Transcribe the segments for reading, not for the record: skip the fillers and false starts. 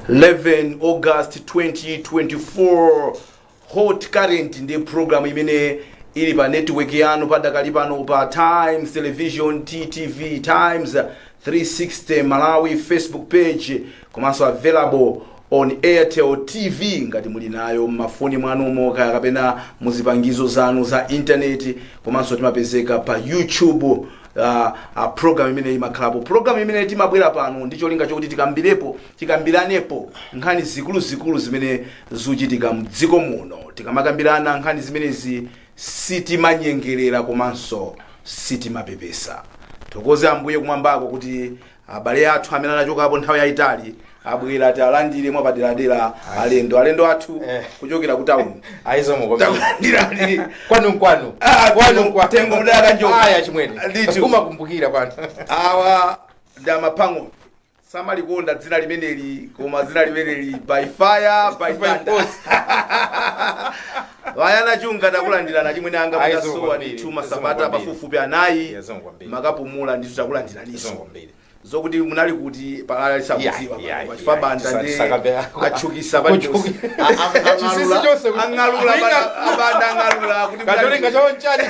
11 August 2024. Hot Current ndi program imene ili pa network yanu padakali pano pa Times Television, TTV, Times 360 Malawi Facebook page, komanso available on Airtel TV ngati muli nayo mmafoni mwanumo kaya kapena muzipangizo zanu za intaneti, komanso timapezeka pa YouTube. Program imene imakhalapo, program imene timabwera pano ndi cholinga chokuti tikambirepo, tikambiranepo nkhani zikuluzikulu zimene zikuchitika mdziko muno. Tikamakambirana nkhani zimenezi sitimanyengerera komanso sitimapepesa. Thokoze Ambuye kumwambako kuti abale athu amene anachokapo nthawi yayitali abwera. Tialandire mwapaderadera alendo athu kuchokera ku town. Aizomo kwambiri. Takulandirani. Kwanu nkwanu. Ah, Kwanu nkwanu. Tengo mudala kanjoka. Aya chimwene. Ndithu. Umakumbukira kwanu. Awa ndi amaphango, samalikonda dzina limeneli, koma dzina limeneli by fire by By thunder. Force. Vayana Chunga, takulandirana chimwene anga. Ayi, Mutasowa kwambiri. ndithu masabata Kwambiri. pafupifupi 4. Yeah, zikomo kwambiri. Makapumula ndithu, takulandiraninso. Zikomo kwambiri. Zokuti munali kuti palali sakudziwa Yeah, pachifa Banda ndi atchukisa paliponse. Chisisi chonse Ang'alula abanda, ang'alula kuti munali Kacholinga kuti. chawo nchani?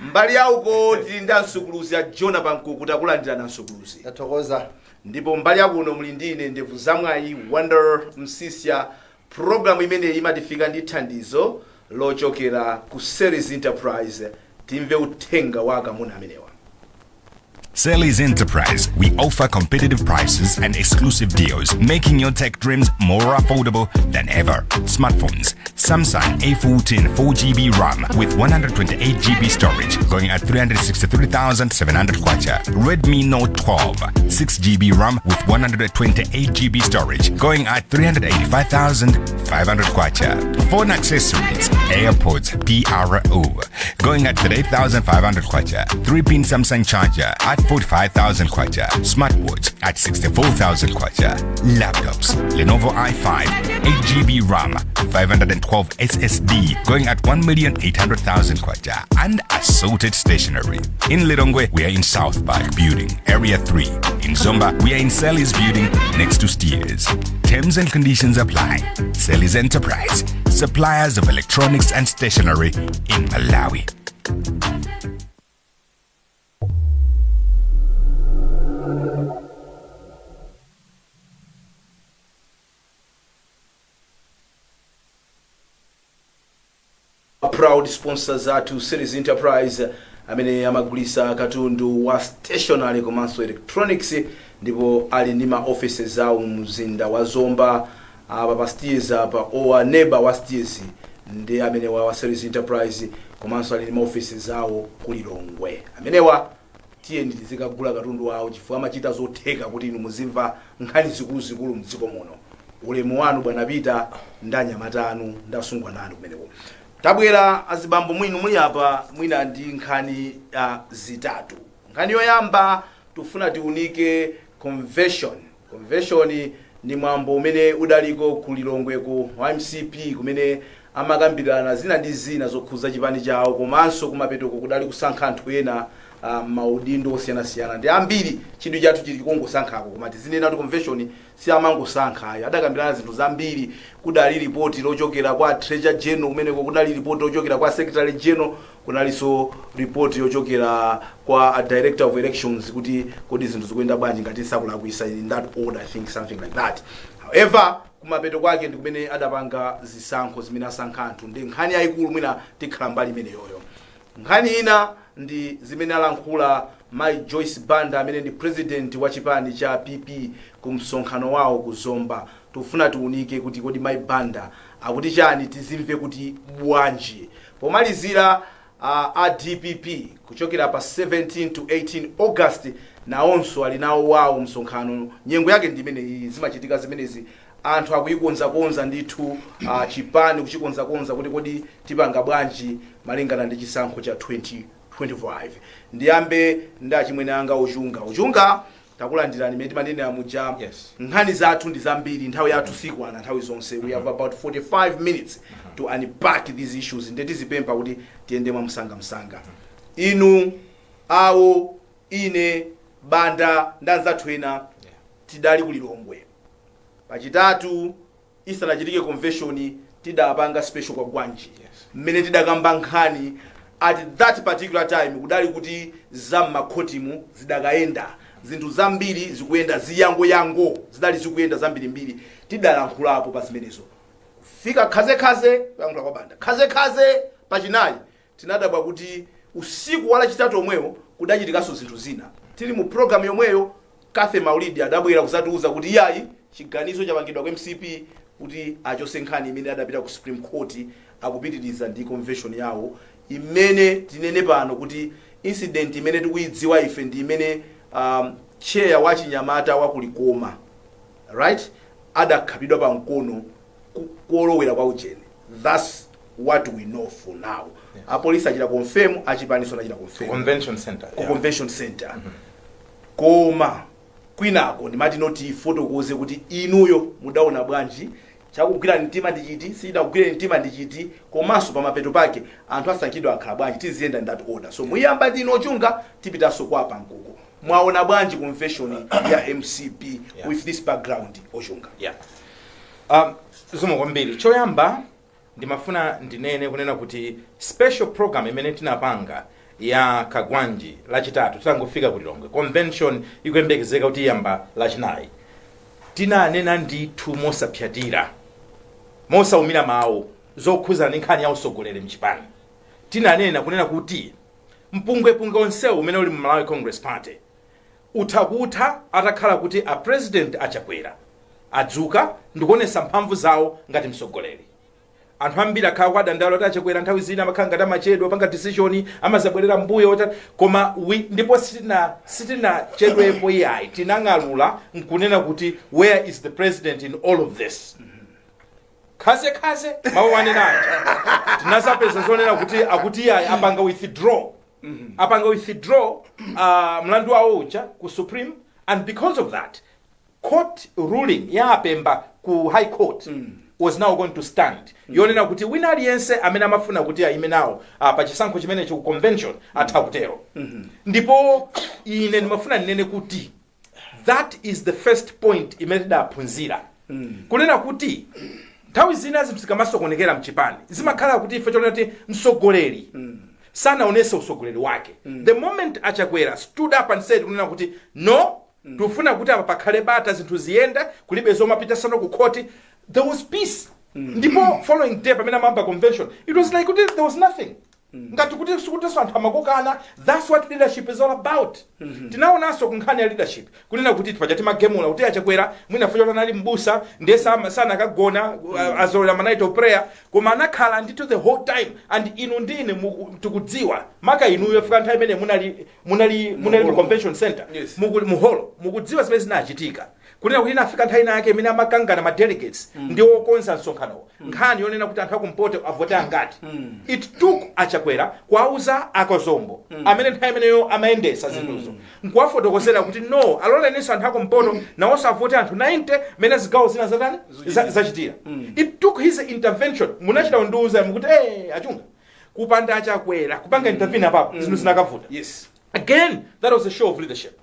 Mbali yauko tili ndi ansukuluzi a Jona Pankuku, takulandirana ansukuluzi. Tathokoza. Ndipo mbali yakuno muli ndine Ndevu Zamwayi Wonder Msisya. Programu imeneyi imatifika ndi thandizo lochokera ku Series Enterprise. Timve uthenga wa akamuna amenewa. Sally's Enterprise. We offer competitive prices and exclusive deals, making your tech dreams more affordable than ever. Smartphones: Samsung A14 4GB RAM with 128GB storage going at 363,700 kwacha. Redmi Note 12 6GB RAM with 128GB storage going at 385,500 kwacha. Phone accessories: AirPods PRO going at 38,500 kwacha. 3-pin Samsung charger at 45,000 kwacha. Smartwatch at 64,000 kwacha. Laptops: Lenovo i5 8GB RAM 512 SSD going at 1,800,000 kwacha and assorted stationery. In Lilongwe, we are in South Park Building, Area 3. In Zomba, we are in Sally's Building next to Steers. Terms and conditions apply. Sally's Enterprise, suppliers of electronics and stationery in Malawi. Proud sponsors athu Series Enterprise amene amagulisa katundu wa stationery komanso electronics, ndipo ali ndi ma offices awo mzinda wa Zomba apa pa Steers, apa owa neighbor wa Steers, ndi amene wa Series Enterprise, komanso ali ndi ma offices awo ku Lilongwe. Amenewa tiyeni tizikagula katundu wawo chifukwa amachita zotheka kuti inu muzimva nkhani zikuluzikulu mdziko muno. Ulemu wanu bwana Peter ndi anyamata anu ndi asungwana anu kumeneko. Tabwera azibambo mwinu muli apa mwina ndi nkhani zitatu. Nkhani yoyamba tifuna tiunike convention. Convention ndi mwambo umene udaliko ku Lilongwe ku MCP kumene amakambirana zina ndi zina zokhuza chipani chawo, komanso kumapetoko kudali kusankha anthu ena maudindo osiyanasiyana. Ndi ambiri chidwi chathu chili kungosankhako, koma tizinena kuti convention si amangosankha ayo, adakambirana zinthu zambiri. Kudali ripoti lochokera kwa Treasurer General kumeneko, kudali ripoti lochokera kwa Secretary General, kunalinso ripoti yochokera kwa a Director of Elections kuti kodi zinthu zikuyenda bwanji, ngati sakulakwisa in that order, I think something like that. However, kumapeto kwake ndi kumene adapanga zisankho zimene asankha anthu, ndi nkhani yayikulu, mwina tikhala mbali imeneyoyo. Nkhani ina ndi zimene alankhula Mai Joyce Banda amene ndi president wa chipani cha PP ku msonkhano wawo ku Zomba. Tikufuna tiunike kuti kodi Mai Banda akuti chani, tizimve kuti bwanji. Pomalizira, a DPP kuchokera pa 17 to 18 August nawonso ali nawo wawo msonkhano. Nyengo yake ndi imeneyi zimachitika zimenezi, anthu akuyikonzakonza ndithu chipani kuchikonzakonza kuti kodi tipanga bwanji malingana ndi chisankho cha 2025. Ndiyambe ndi achimwene anga Uchunga. Uchunga, takulandirani. Imene timanenera muja, nkhani zathu ndi zambiri, nthawi yathu sikwana nthawi zonse. We have about 45 minutes to unpack these issues, ndiye tizipempha kuti tiyende mwamsangamsanga. Inu awo, ine, Banda ndi anzathu ena. Tidali ku Lilongwe Pachitatu isanachitike convention, tidapanga special kwa Gwanji mmene tidakamba nkhani. At that particular time kudali kuti za mmakhotimu zidakayenda, zinthu zambiri zikuyenda ziyangoyango, zidali zikuyenda zambirimbiri. Tidalankhulapo pa zimenezo. Kufika khazekhaze, kuyankhula kwa Banda khazekhaze Pachinayi, tinadabwa kuti usiku wa Lachitatu omwewo kudachitikanso zinthu zina. Tili mu program yomweyo, Kathe Maulidi adabwera kuzatiuza kuti iyayi, chiganizo chapangidwa ku MCP kuti achose nkhani imene adapita ku Supreme Court, akupitiriza ndi convention yawo. Imene tinene pano kuti incident imene tikuyidziwa ife ndi imene chair wa chinyamata wa kulikoma, right, adakhapidwa pa mkono kolowera kwa ujeni. That's what we know for now. Apolisi achita confirm, achipaniso anachita confirm. Convention center. Ku convention center. Koma kwinako ndimati noti fotokoze kuti inuyo mudaona bwanji, chakugwira mtima ndi chiti, sichidakugwira mtima ndi chiti, komanso pamapeto pake anthu asankhidwa akhala bwanji? Tiziyenda in that order. So muyamba ndino Ochunga, tipitanso kwa Pankuku. Mwaona bwanji convention ya MCP with this background, Ochunga? Yeah. Zikomo kwambiri. Choyamba ndimafuna ndinene kunena kuti special program imene tinapanga ya Kagwanji Lachitatu titangofika ku Lilongwe, convention ikuyembekezeka kuti iyamba Lachinayi, tinanena ndithu mosapyatira, mosaumira mawu, zokhuzana ndi nkhani ya usogoleri mchipani. Tinanena kunena kuti mpungwepungwe onsewu umene uli mu Malawi Congress Party utha kutha atakhala kuti a President Achakwera adzuka ndikuonesa mphamvu zawo ngati mtsogoleri. Anthu ambiri akhala kudandaula kuti Achakwera nthawi zina amakhala ngati amachedwa panga decision, amazabwerera mbuyo, koma ndipo sitinachedwepo iyayi. Tinang'alula nkunena kuti, "Where is the president in all of this?" Khazekhaze mawu anenaja tinazapeza zonena kuti akuti iyayi, apanga withdraw mlandu wawo uja ku Supreme, and because of that court ruling ya Apemba ku High Court was now going to stand, yonena kuti wina aliyense amene amafuna kuti ayime nawo pa chisankho chimenecho ku convention atha kutero. Ndipo ine ndimafuna ndinene kuti that is the first point imene tidaphunzira, kunena kuti nthawi zina zinthu zikamasokonekera mchipani zimakhala kuti ife chonena kuti mtsogoleri sanaonese usogoleri wake. The moment Achakwera stood up and said kunena kuti no, tikufuna kuti apa pakhale bata, zinthu ziyende, kulibe zomapita sano ku khoti, there was peace. Ndipo following day pamene amamba convention, it was like kuti there was nothing, ngati kuti sikutinso anthu amakokana. That's what leadership is all about. Tinaonanso ku nkhani ya leadership kunena kuti paja timagemula kuti Achakwera mwina fucha anali mbusa, ndiye sanakagona, azolera ma night of prayer, koma anakhala ndithu the whole time. And inu ndine tikudziwa, maka inuyo, fika nthawi imene munali mu convention center, muholo, mukudziwa zimene zinachitika, kunena kuti inafika nthawi inayake imene amakangana ma delegates ndi okonza msonkhanowo, nkhani yonena kuti anthu akumpoto avote angati. It took Achakwera kuauza Akozombo amene nthawi imeneyo amayendesa zinthuzo, nkuwafotokozera kuti no, aloleninso anthu akumpoto nawonso avote anthu 90 mene zigawo zina zatani zachitira. It took his intervention. Munachita kundiuza mukuti, "Hey, Achunga, kupanda Achakwera kupanga intervene apapo, zinthu zinakavuta." Again, that was a show of leadership.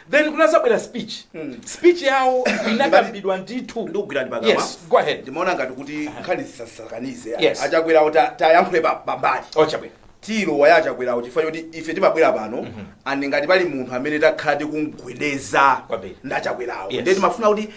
Then kunazabwera speech. Speech yawo inakambidwa ndithu. Ndikugwirani pakamwa. Yes, go ahead. Ndimaona ngati kuti nkhani zisasakanize. Achakwerawo tayankhule pambali. Ochabwera. Tilo waya Achakwerawo chifukwa choti ife timabwera pano and ngati pali munthu amene takhala tikumgwedeza ndachakwerawo. Ndiye timafuna kuti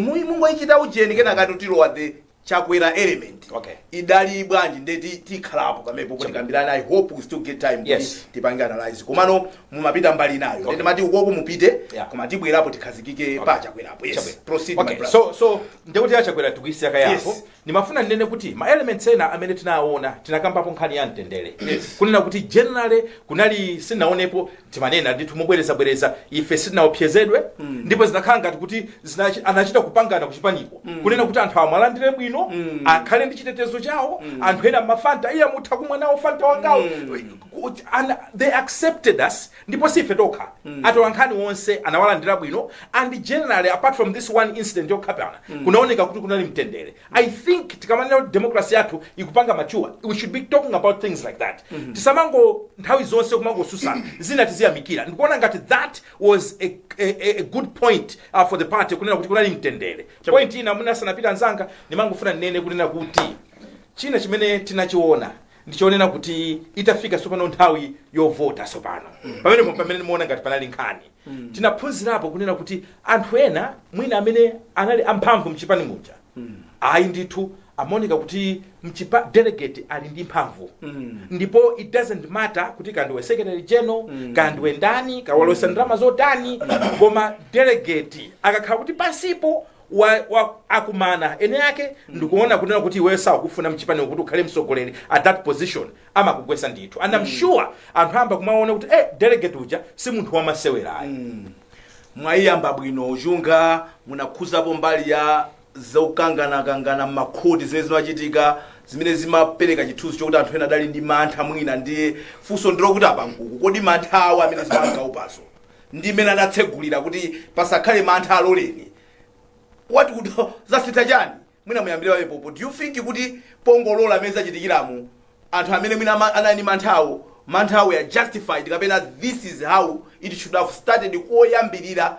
mungoyichita ujeni, kenakati tilowa the Chakwera element. Idali bwanji? Ndiye tikhalapo pamenepo kuti kambirani. I hope we still get time kuti tipange analyze, komano mumapita mbali nayo. Ndiye timati ukoko mupite, koma tibwerapo tikhazikike pa Chakwerapo. Yes. Proceed, my brother. So ndekuti Achakwera tikuisiya kayapo. Ndimafuna ndinene kuti ma elements ena amene tinaona, tinakambapo nkhani ya mtendere, kunena kuti generally kunali, sinaonepo, timanena ndithu mobwerezabwereza, ife sitinaopsezedwe, ndipo zinakhala ngati kuti anachita kupangana kuchipaniko kunena kuti anthu amwe alandire bwino. bwino, akhale ndi chitetezo chawo. Anthu ena mafanta, iye mutha kumwa nawo fanta wangawo. And they accepted us. Ndipo sife tokha, atolankhani onse anawalandira bwino. And generally, apart from this one incident yokhapana, kunaoneka kuti kunali mtendere. I think tikamanena kuti democracy yathu ikupanga mature, we should be talking about things like that. Tisamango nthawi zonse kumangosusana, zina tiziyamikira. Ndikuona ngati that was a good point for the party, kunena kuti kunali mtendere. Point ina, mwina asanapita anzanga, ndimangofuna ndinene kunena kuti china chimene tinachiona ndichonena kuti itafika sopano nthawi yovota, sopano pamene pamene ndimaona ngati panali nkhani, tinaphunzirapo kunena kuti anthu ena mwina amene anali amphamvu mchipani muja, ayi ndithu, amaoneka kuti mchipa delegate ali ndi mphamvu. Ndipo it doesn't matter kuti kandiwe secretary general, kandiwe ndani, kawalosa ndalama zotani, koma delegate akakhala kuti pansipo wa akumana ene ake ndikuona kunena kuti iweyo sakufuna mchipani kuti ukhale mtsogoleri at that position, amakugwesa ndithu. And I'm sure anthu amba kumaona kuti delegate uja si munthu wamasewerayo. Mwayiyamba bwino, Chunga. Munakhuzapo mbali ya zokanganakangana m'makhoti zimene zimachitika, zimene zimapereka chithunzi chokuti anthu ena adali ndi mantha mwina. Ndiye funso ndilokuti apankuku, kodi mantha awo amene zimankaupaso ndi mmene anatsegulira kuti pasakhale mantha, aloleni wati kuti zasintha chani? Mwina muyambire wapepopo. Do you think kuti pongolola amene zachitikiramu, anthu amene mwina anali ndi manthawo, manthawo ya justified, kapena this is how it should have started koyambirira?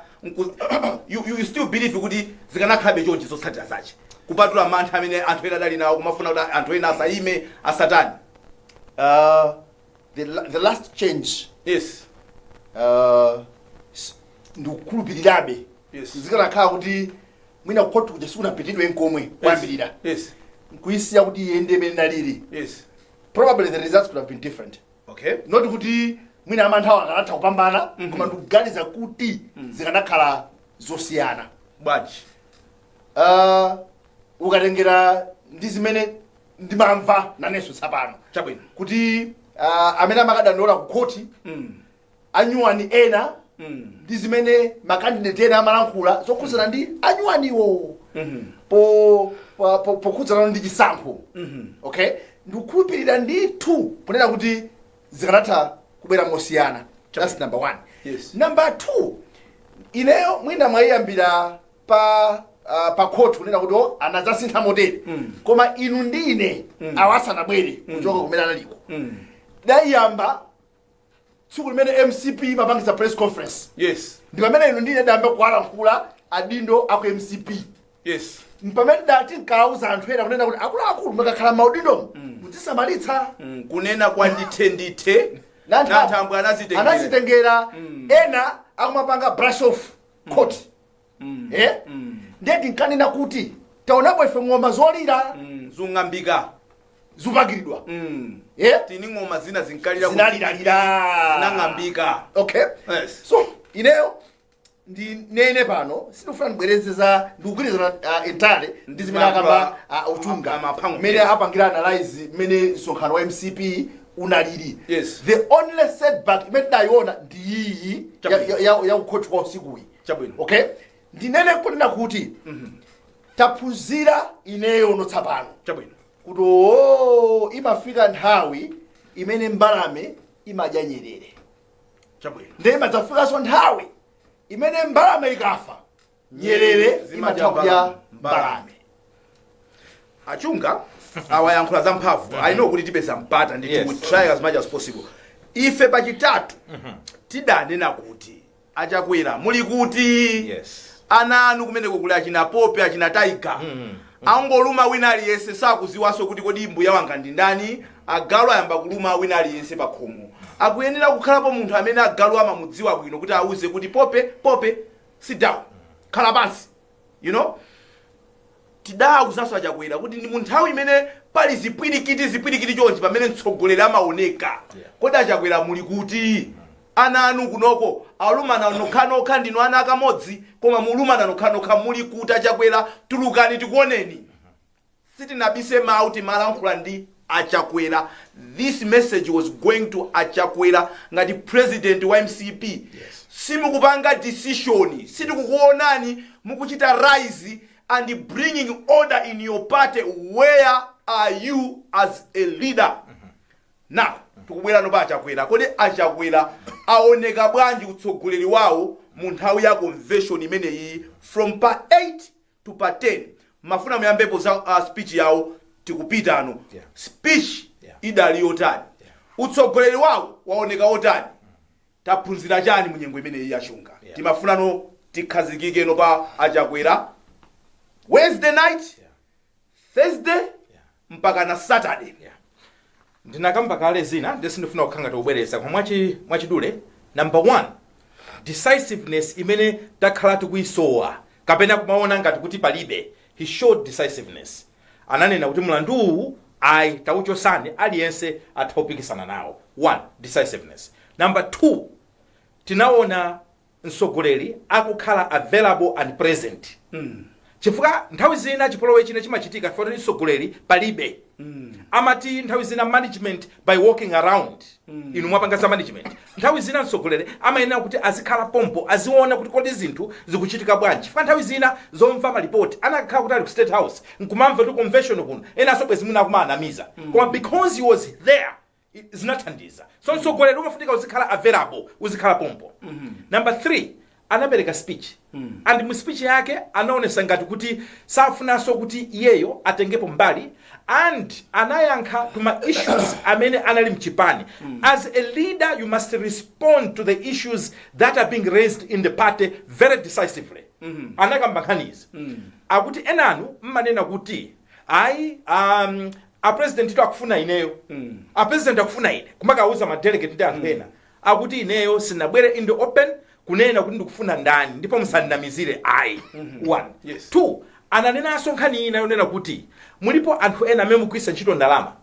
You still believe kuti zikanakhalabe chonchi zotsatira zache, kupatula mantha amene anthu ena adali nawo, kumafuna kuti anthu ena asayime, asatani? The last change, ndikukhulupirirabe zikanakhala kuti mwina kukhoti kuja sikunapitidwe nkomwe kuyambirira, nkuyisiya kuti iyende imene inalili, probably the results could have been different. Not kuti mwina amanthawo akanatha kupambana, koma ndikuganiza kuti zikanakhala zosiyana. Bwanji? Ukatengera ndi zimene ndimamva nanenso tsapano, kuti amene amakadandaula ku khoti, anyuwani ena, ndi zimene ma candidate ena amalankhula zokhudzana ndi anyuwaniwo pokhudzana ndi chisankho, okay, ndikukhulupirira ndithu ponena kuti zikanatha kubwera mosiyana. That's number one. Number two, ineyo mwina mwayiyambira pa court kunena kuti, oh, anadzasintha motere, koma inu ndi ine, awasanabwere kuchoka kumene analiko, dayiyamba tsiku limene MCP imapangisa press conference. Ndi pamene inu ndi ine dayamba kuwalankhula adindo aku MCP. Mpamene dati nkauza anthu ena kunena kuti akuluakulu, mukakhala maudindo muzisamalitsa. Kunena kwa ndithe ndithe. Nanthambwe Nanthambwe anazitengera. Anazitengera. Ena akumapanga brush off court, eh? Ndiye tinkanena kuti taonapo ife ng'oma zolira zung'ambika, zupakiridwa, eh? Tini ng'oma zina zinkalira zinaliralira, zinang'ambika. Okay. So ineyo ndinene pano, sindikufuna ndibwereze za, ndikugwirizana entirely ndi zimene akamba Uchunga, Amaphango, mmene apangira analyze mmene msonkhano wa MCP unalili. The only setback imene tidayiona ndi iyi ya kukhoti kwa usikuyi. Okay, ndinene kunena kuti taphunzira ineyo notsapano kuti oo, imafika nthawi imene mbalame imadya nyerere. Ndiye imadzafikanso nthawi imene mbalame ikafa, nyerere zimadya imatha kudya mbalame. mbalame. Achunga awayankhula za mphamvu. I know kuti tipeza mpata ndi we try as much as possible. Ife pachitatu tidanena kuti, Achakwera, muli kuti? Ana anu kumeneko kuli achina Pope, achina Tiger, angoluma wina aliyense, sakuziwanso kuti kodi mbuya wanga ndi ndani. Agalu ayamba kuluma wina aliyense pa khomo. Akuyenera kukhalapo munthu amene agalu amamudziwa bwino kuti auze kuti, "Pope, Pope, sit down, khala pansi." Tidawuzanso Achakwera kuti ndi mu nthawi imene pali zipwirikiti, zipwirikiti chonchi, pamene mtsogoleri amaoneka. Kodi Achakwera muli kuti? Ana anu kunoko alumana nokhanokha, ndinu ana akamodzi koma mulumana nokhanokha. Muli kuti, Achakwera? Tulukani tikuoneni. Sitinabise mawu, timalankhula ndi Achakwera. This message was going to Achakwera ngati president wa MCP. Simukupanga decision, sitikukuonani mukuchita rise. And bringing order in your party, where are you as a leader? Now tikubwera pa Achakwera. Kodi Achakwera aoneka bwanji utsogoleri wawo mu nthawi ya convention imeneyi, from pa 8 to pa 10? Mafuna muyambepo za speech yawo, tikupitano. Speech idali yotani? Utsogoleri wawo waoneka otani? Taphunzira chani mu nyengo imeneyi yachunga? Timafunano tikhazikikeno pa Achakwera, Wednesday night, Thursday mpaka na Saturday. Ndinakamba kale zina, ndisindifuna kukhala ngati kubwereza, koma mwachidule, number one, decisiveness imene takhala tikuyisowa kapena kumaona ngati kuti palibe, he showed decisiveness. Ananena kuti mlanduwu ayi, tauchosani, aliyense atha kupikisana nawo. One, decisiveness. Number two, tinaona mtsogoleri akukhala available and present, chifukwa nthawi zina chipolowe china chimachitika chifukwa kuti mtsogoleri palibe. Amati nthawi zina management by walking around. Inu mwapanga za management. Nthawi zina mtsogoleri amayenera kuti azikhala pompo, aziona kuti kodi zinthu zikuchitika bwanji, chifukwa nthawi zina zomva malipoti, anakakhala kuti ali ku State House nkumamva kuti convention kuno, enanso bwezi mwina akumaanamiza, koma because he was there, zinathandiza. So mtsogoleri umafunika uzikhala available, uzikhala pompo. Number 3, anapereka speech, and mu speech yake anaonesa ngati kuti safunanso kuti iyeyo atengepo mbali, and anayankha to ma issues amene anali mchipani. As a leader, you must respond to the issues that are being raised in the party very decisively. Anakamba nkhanizi, akuti enanu mmanena kuti ayi, a president ito akufuna ineyo, a president akufuna ine, kumakauza ma delegate ndi anthu ena. Akuti ineyo sinabwere in the open kunena kuti ndikufuna ndani, ndipo musandinamizire ayi. One. Two, ananenanso nkhani ina yonena kuti mulipo anthu ena amene mugwiritsa ntchito ndalama,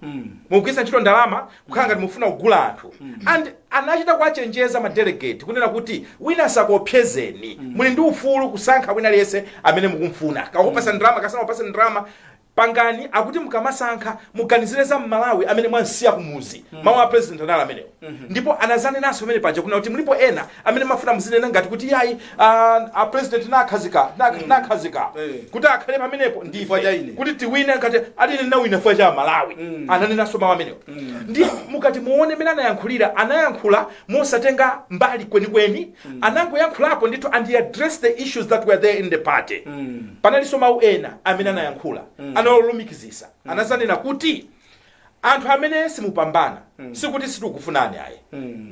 mugwiritsa ntchito ndalama kukhala ngati mufuna kugula anthu, and anachita kuwachenjeza ma delegate kunena kuti wina sakuopsezeni, muli ndi ufulu kusankha wina aliyense amene mukumfuna, kakupasa ndalama, kasanakupasa ndalama, pangani. Akuti mukamasankha muganizire za Mmalawi amene mwansiya kumuzi. Mawu a president anali amenewo. Ndipo anazanenanso pamene paja kuna kuti mulipo ena amene mafuna muzinena ngati kuti yayi, a president nakhazika nakhazika kuti akhale pamenepo Chifukwa cha ndife ine. kuti tiwine, ngati ati ine ndinawina chifukwa cha Malawi. Ananenanso mawu amenewo. Ndi mukati muone mmene anayankhulira, anayankhula mosatenga mbali kwenikweni, anangoyankhulapo ndithu, and he addressed the issues that were there in the party. Panalinso mawu ena amene anayankhula, analumikizisa, anazanena kuti anthu amene simupambana, sikuti sitikufunani ayi,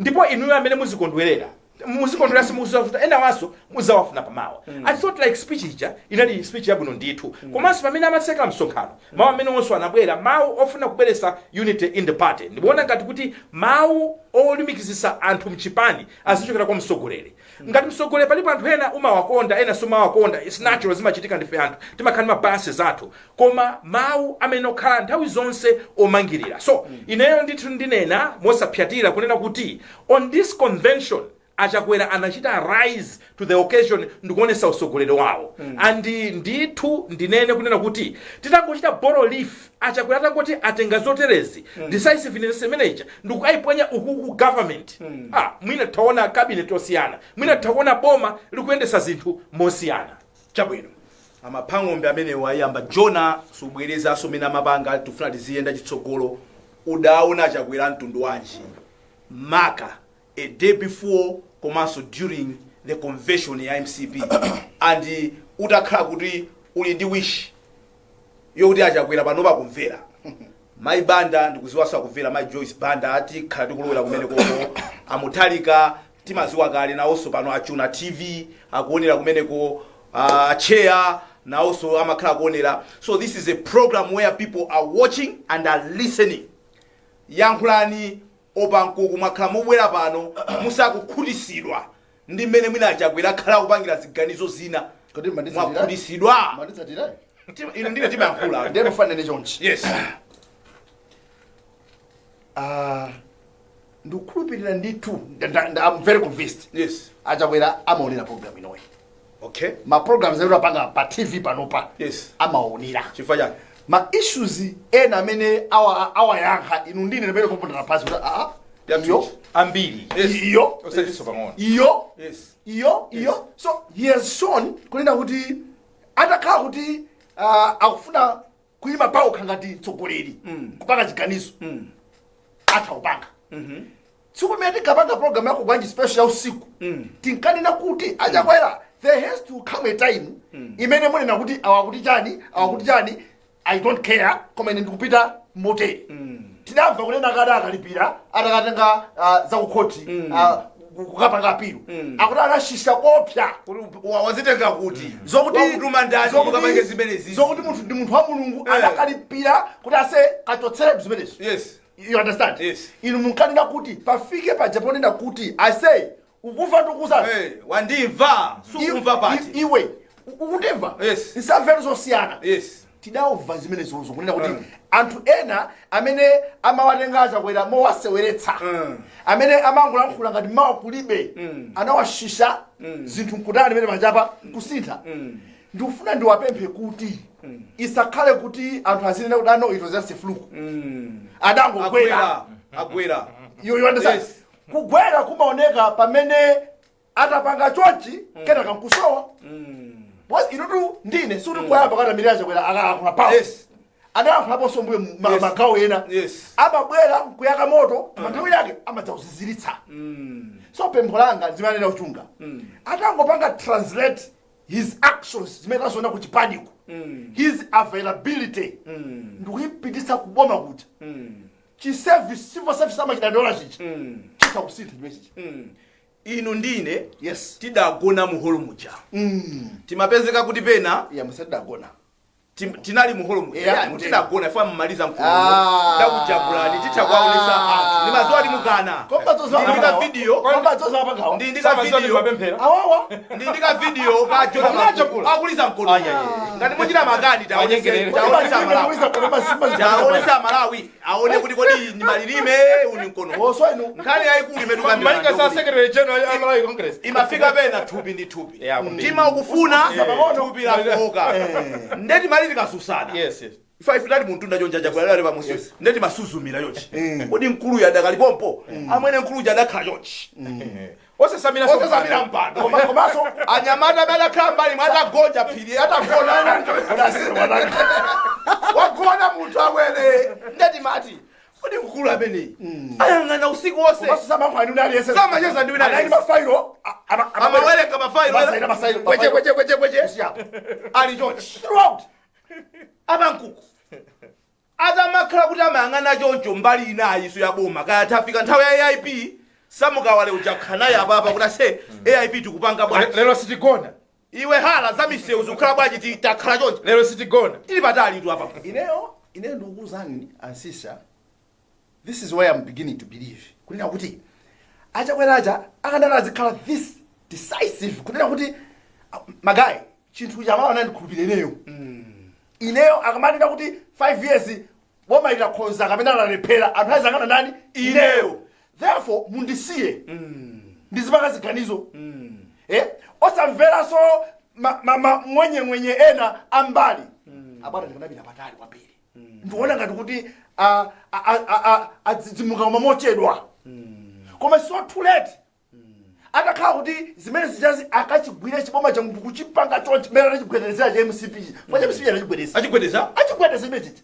ndipo inuyo amene muzikondwerera, muzikondwerera, simukuziwa ena wanso muzawafuna pamawa. I thought like speech ija inali speech yabwino ndithu. Komanso pamene amatseka msonkhano, mawu amene onso anabwera, mawu ofuna kubweretsa unity in the party. Ndikuona ngati kuti mawu olumikizisa anthu mchipani azichokera kwa mtsogoleri. Ngati mtsogoleri palipo, anthu ena umawakonda, ena sumawakonda, it's natural, zimachitika, ndife anthu, timakhala ndi ma biases athu, koma mawu amene okhala nthawi zonse omangirira. So ineyo ndithu ndinena mosapyatira kunena kuti on this convention Achakwera anachita rise to the occasion ndikuonesa utsogoleri wawo. And ndithu ndinene kunena kuti titangochita borrow leaf, Achakwera atangoti atenga zoterezi, decisiveness imeneja ndikukayiponya uku ku government, ah, mwina taona cabinet osiyana, mwina taona boma likuyendesa zinthu mosiyana. Chabwino, amaphang'ombe amenewo ayamba jona, subwerezanso mene amapanga, tifuna tiziyenda chitsogolo. Udaona Achakwera mtundu wanji maka a day before komanso during the convention ya MCP? And utakhala kuti uli ndi wish yokuti Achakwera pano pakumvera Mai Banda, ndikuziwanso akumvera Mai Joyce Banda, atikhala tikulowera kumene koko, Amuthalika timaziwa kale nawonso pano achuna TV akuonera kumeneko, chair nawonso amakhala kuonera. So this is a program where people are watching and are listening. Yankhulani opankuku, mwakhala mubwera pano musakukhutisidwa ndi mmene mwina Achakwera akhala akupangira ziganizo zina. Kodi manditsatira? Mwakhutisidwa? Manditsatira? Ine ndine timayankhula. Ndiye mufanene chonchi. Yes. Ah, ndikukhulupirira ndithu, I'm very convinced Achakwera amaonera program inoyi. Ma programs amene apanga pa TV panopa, amaonera. Chifukwa chake ma issues ena amene awayankha, inu ndine ndimene kupondera pasi kuti aa, iyo ambiri. Iyo osatinso pang'ono. Iyo iyo iyo. So he has shown kunena kuti atakhala kuti Akufuna kuyima pawokha ngati mtsogoleri, kupanga chiganizo, atha kupanga. Tsiku limene tinkapanga program yako bwanji special ya usiku, tinkanena kuti aChakwera, there has to come a time imene munena kuti awakuti chani, awakuti chani, I don't care, koma ine ndikupita motere. Tidamva kunena kati akalipira atakatenga zakukhoti, kukapanga appeal, akuti anashisha kopsa. Kuti wazitenga kuti? Zokuti Wakutuma ndani ukapange zimenezi? Zokuti munthu ndi munthu wa Mulungu, adakalipira kuti ase kachotseretu zimenezo. You understand? Yes. Inu munkanena kuti pafike paja ponena kuti ase ukuva ndikuza. Wandimva, sukumva pati. Iwe ukundimva? Yes. Nsamvero zosiyana. Tidamva zimenezozo kunena kuti anthu ena amene amawatenga aChakwera mowaseweretsa, amene amangolankhula ngati mawa kulibe, anawashisha zinthu nkutani mene panjapa kusintha. Ndikufuna ndiwapemphe kuti isakhale kuti anthu azinena kuti ano, it was just a fluke, adangogwera. Agwera, agwera. You understand? Yes. Kugwera kumaoneka pamene atapanga chonchi, kenaka nkusowa. Because inutu ndine sikuti kuyamba katamirira Chakwera akalankhula pawo, adalankhulaponso mbuye magawo ena. Amabwera nkuyaka moto, koma nthawi yake amadzauziziritsa. So pempho langa zimanena kuchunga, atangopanga translate his actions zimene taziona ku chipaniko, his availability, ndikuyipititsa kuboma kuti chi service, civil service amachidandaula chichi, chitha kusintha chimene chichi. Inu ndine tidagona mu holo muja, timapezeka kuti pena Ya, musadagona. Tinali mu holo muja. Yeah, Yeah, tidagona ife mmaliza mkulu Ah. ndakujabulani, titha kuwaonesa anthu, ndimadziwa kuti mukana. Ndi ka video. Koma zozo apagawa. Ndi ka video. Mapemphera. Awawa. Ndi ka video ka Jona. Munajabula? Akuliza mkono. Ah, yeah. Ngati muchita makani, Wanyengerere. taonesa Malawi, taonesa Malawi aone kuti kodi ni malilime uni mkono. Oso inu. Nkhani yayikulu imene Malinga sa secretary general ya Malawi Congress. Imafika pena thupi ndi thupi. Yeah, kwambiri. Mtima ukufuna, pang'ono. thupi lafoka, ndeti mali tikasusana. Ife ife tali muntunda chonja, Chakwera pamusi, ndeti masuzumira chonchi, kodi mkuluyu adakalipompo? Amwene, mkuluyu adakhala chonchi. Osasamira. Osasamira mpando. Koma komanso Anyamata amene adakhala mbali mwe atagonja phiri, atagona, wagona munthu amwene, ndeti mati kodi mkulu ameneyi ayang'ana usiku wonse? Komanso samankhula ndi aliyense. Samacheza ndi wina Anali aliyense. mafailo Amawerenga mafailo. Masaina, masaina, Kweche, kweche, kweche, kweche. Kusiyapo. Ali chonchi. Throughout. Abankuku atamakhala kuti amayang'ana choncho mbali inayi so yaboma, kaya tafika nthawi ya AIP, samukawale uja khanayi apapa kuti ase AIP tikupanga bwanji? Lero sitigona. Iwe hala za misewu zikukhala bwanji? Takhala chonchi. Lero sitigona. Tili patali tu apa. Ineyo ndikukuuzani ansisa, this is where I'm beginning to believe kunena kuti aChakweracha akanati azikhala this decisive, kunena kuti ma guys, chinthu chamawa nandikhulupirira ineyo. Ineyo akamanena kuti 5 years boma litakhonza kapena lalephera, anthu azangana ndani? Ineyo. Therefore mundisiye ndizipanga ziganizo, osamveranso mwenyemwenye ena ambali abwana. Ndikanapita patali kwambiri. Ndikuona ngati kuti adzidzimuka koma mochedwa, koma it's not too late. Atakhala kuti zimene zichazi akachigwire chiboma cha munthu kuchipanga chonchi mmene anachigwedezera cha MCP, fa cha MCP anachigwedeza. Achigwedeza. Achigwedeza imene chichi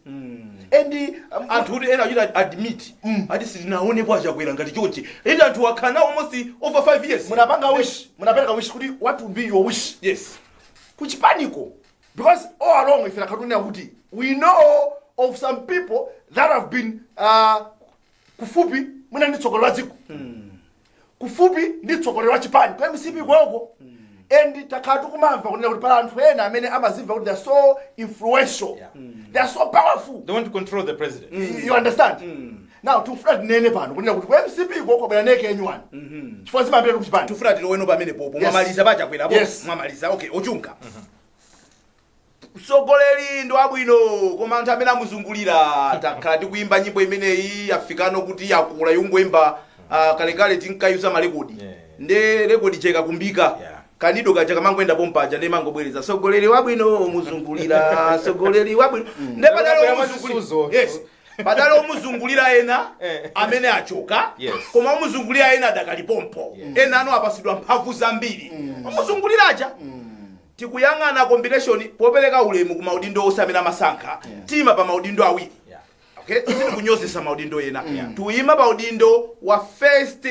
and Anthu kuti ena achita admit ati sitinaonepo aChakwera ngati chonchi, iti anthu akhala almost over 5 years. Munapanga wish, munapereka wish kuti what would be your wish kuchipaniko, because all along ife takatunena kuti we know of some people that have been kufupi mwina ndi tsogolo la dziko, kufupi ndi tsogolo la chipani kwa MCP kwako, and takhala tikumamva kunena kuti pala anthu ena amene amazimva kuti they are so influential, they are so powerful. They want to control the president. You understand? Now tikufuna tinene pano kunena kuti ku MCP koko bwera neke enyuwani, chifukwa zimapita kuchipani. Tifuna tiloweno pamene popo. Yes. Mwamaliza paChakwerapo? Yes. Mwamaliza? Okay, ochunga mtsogoleri ndi wabwino, koma anthu amene amuzungulira, takhala tikuyimba nyimbo imeneyi, afikano kuti yakula yungoyimba. Kalekale tinkayuza marekodi. Nde rekodi cheka kumbika, kanido kaja kamangoenda pompaja, ndi mangobwereza sogoleri wabwino muzungulira, sogoleri wabwino, nde padali Lero omuzungulira. mwachisuzo. Yes, padali omuzungulira ena amene achoka, koma omuzungulira ena adakalipompo. Ena ano apasidwa mphamvu zambiri omuzunguliraja. Tikuyang'ana combination popereka ulemu ku maudindo onse amene amasankha. Tima pa maudindo awiri. Okay, sitikunyozesa maudindo ena. Tuyima pa udindo wa first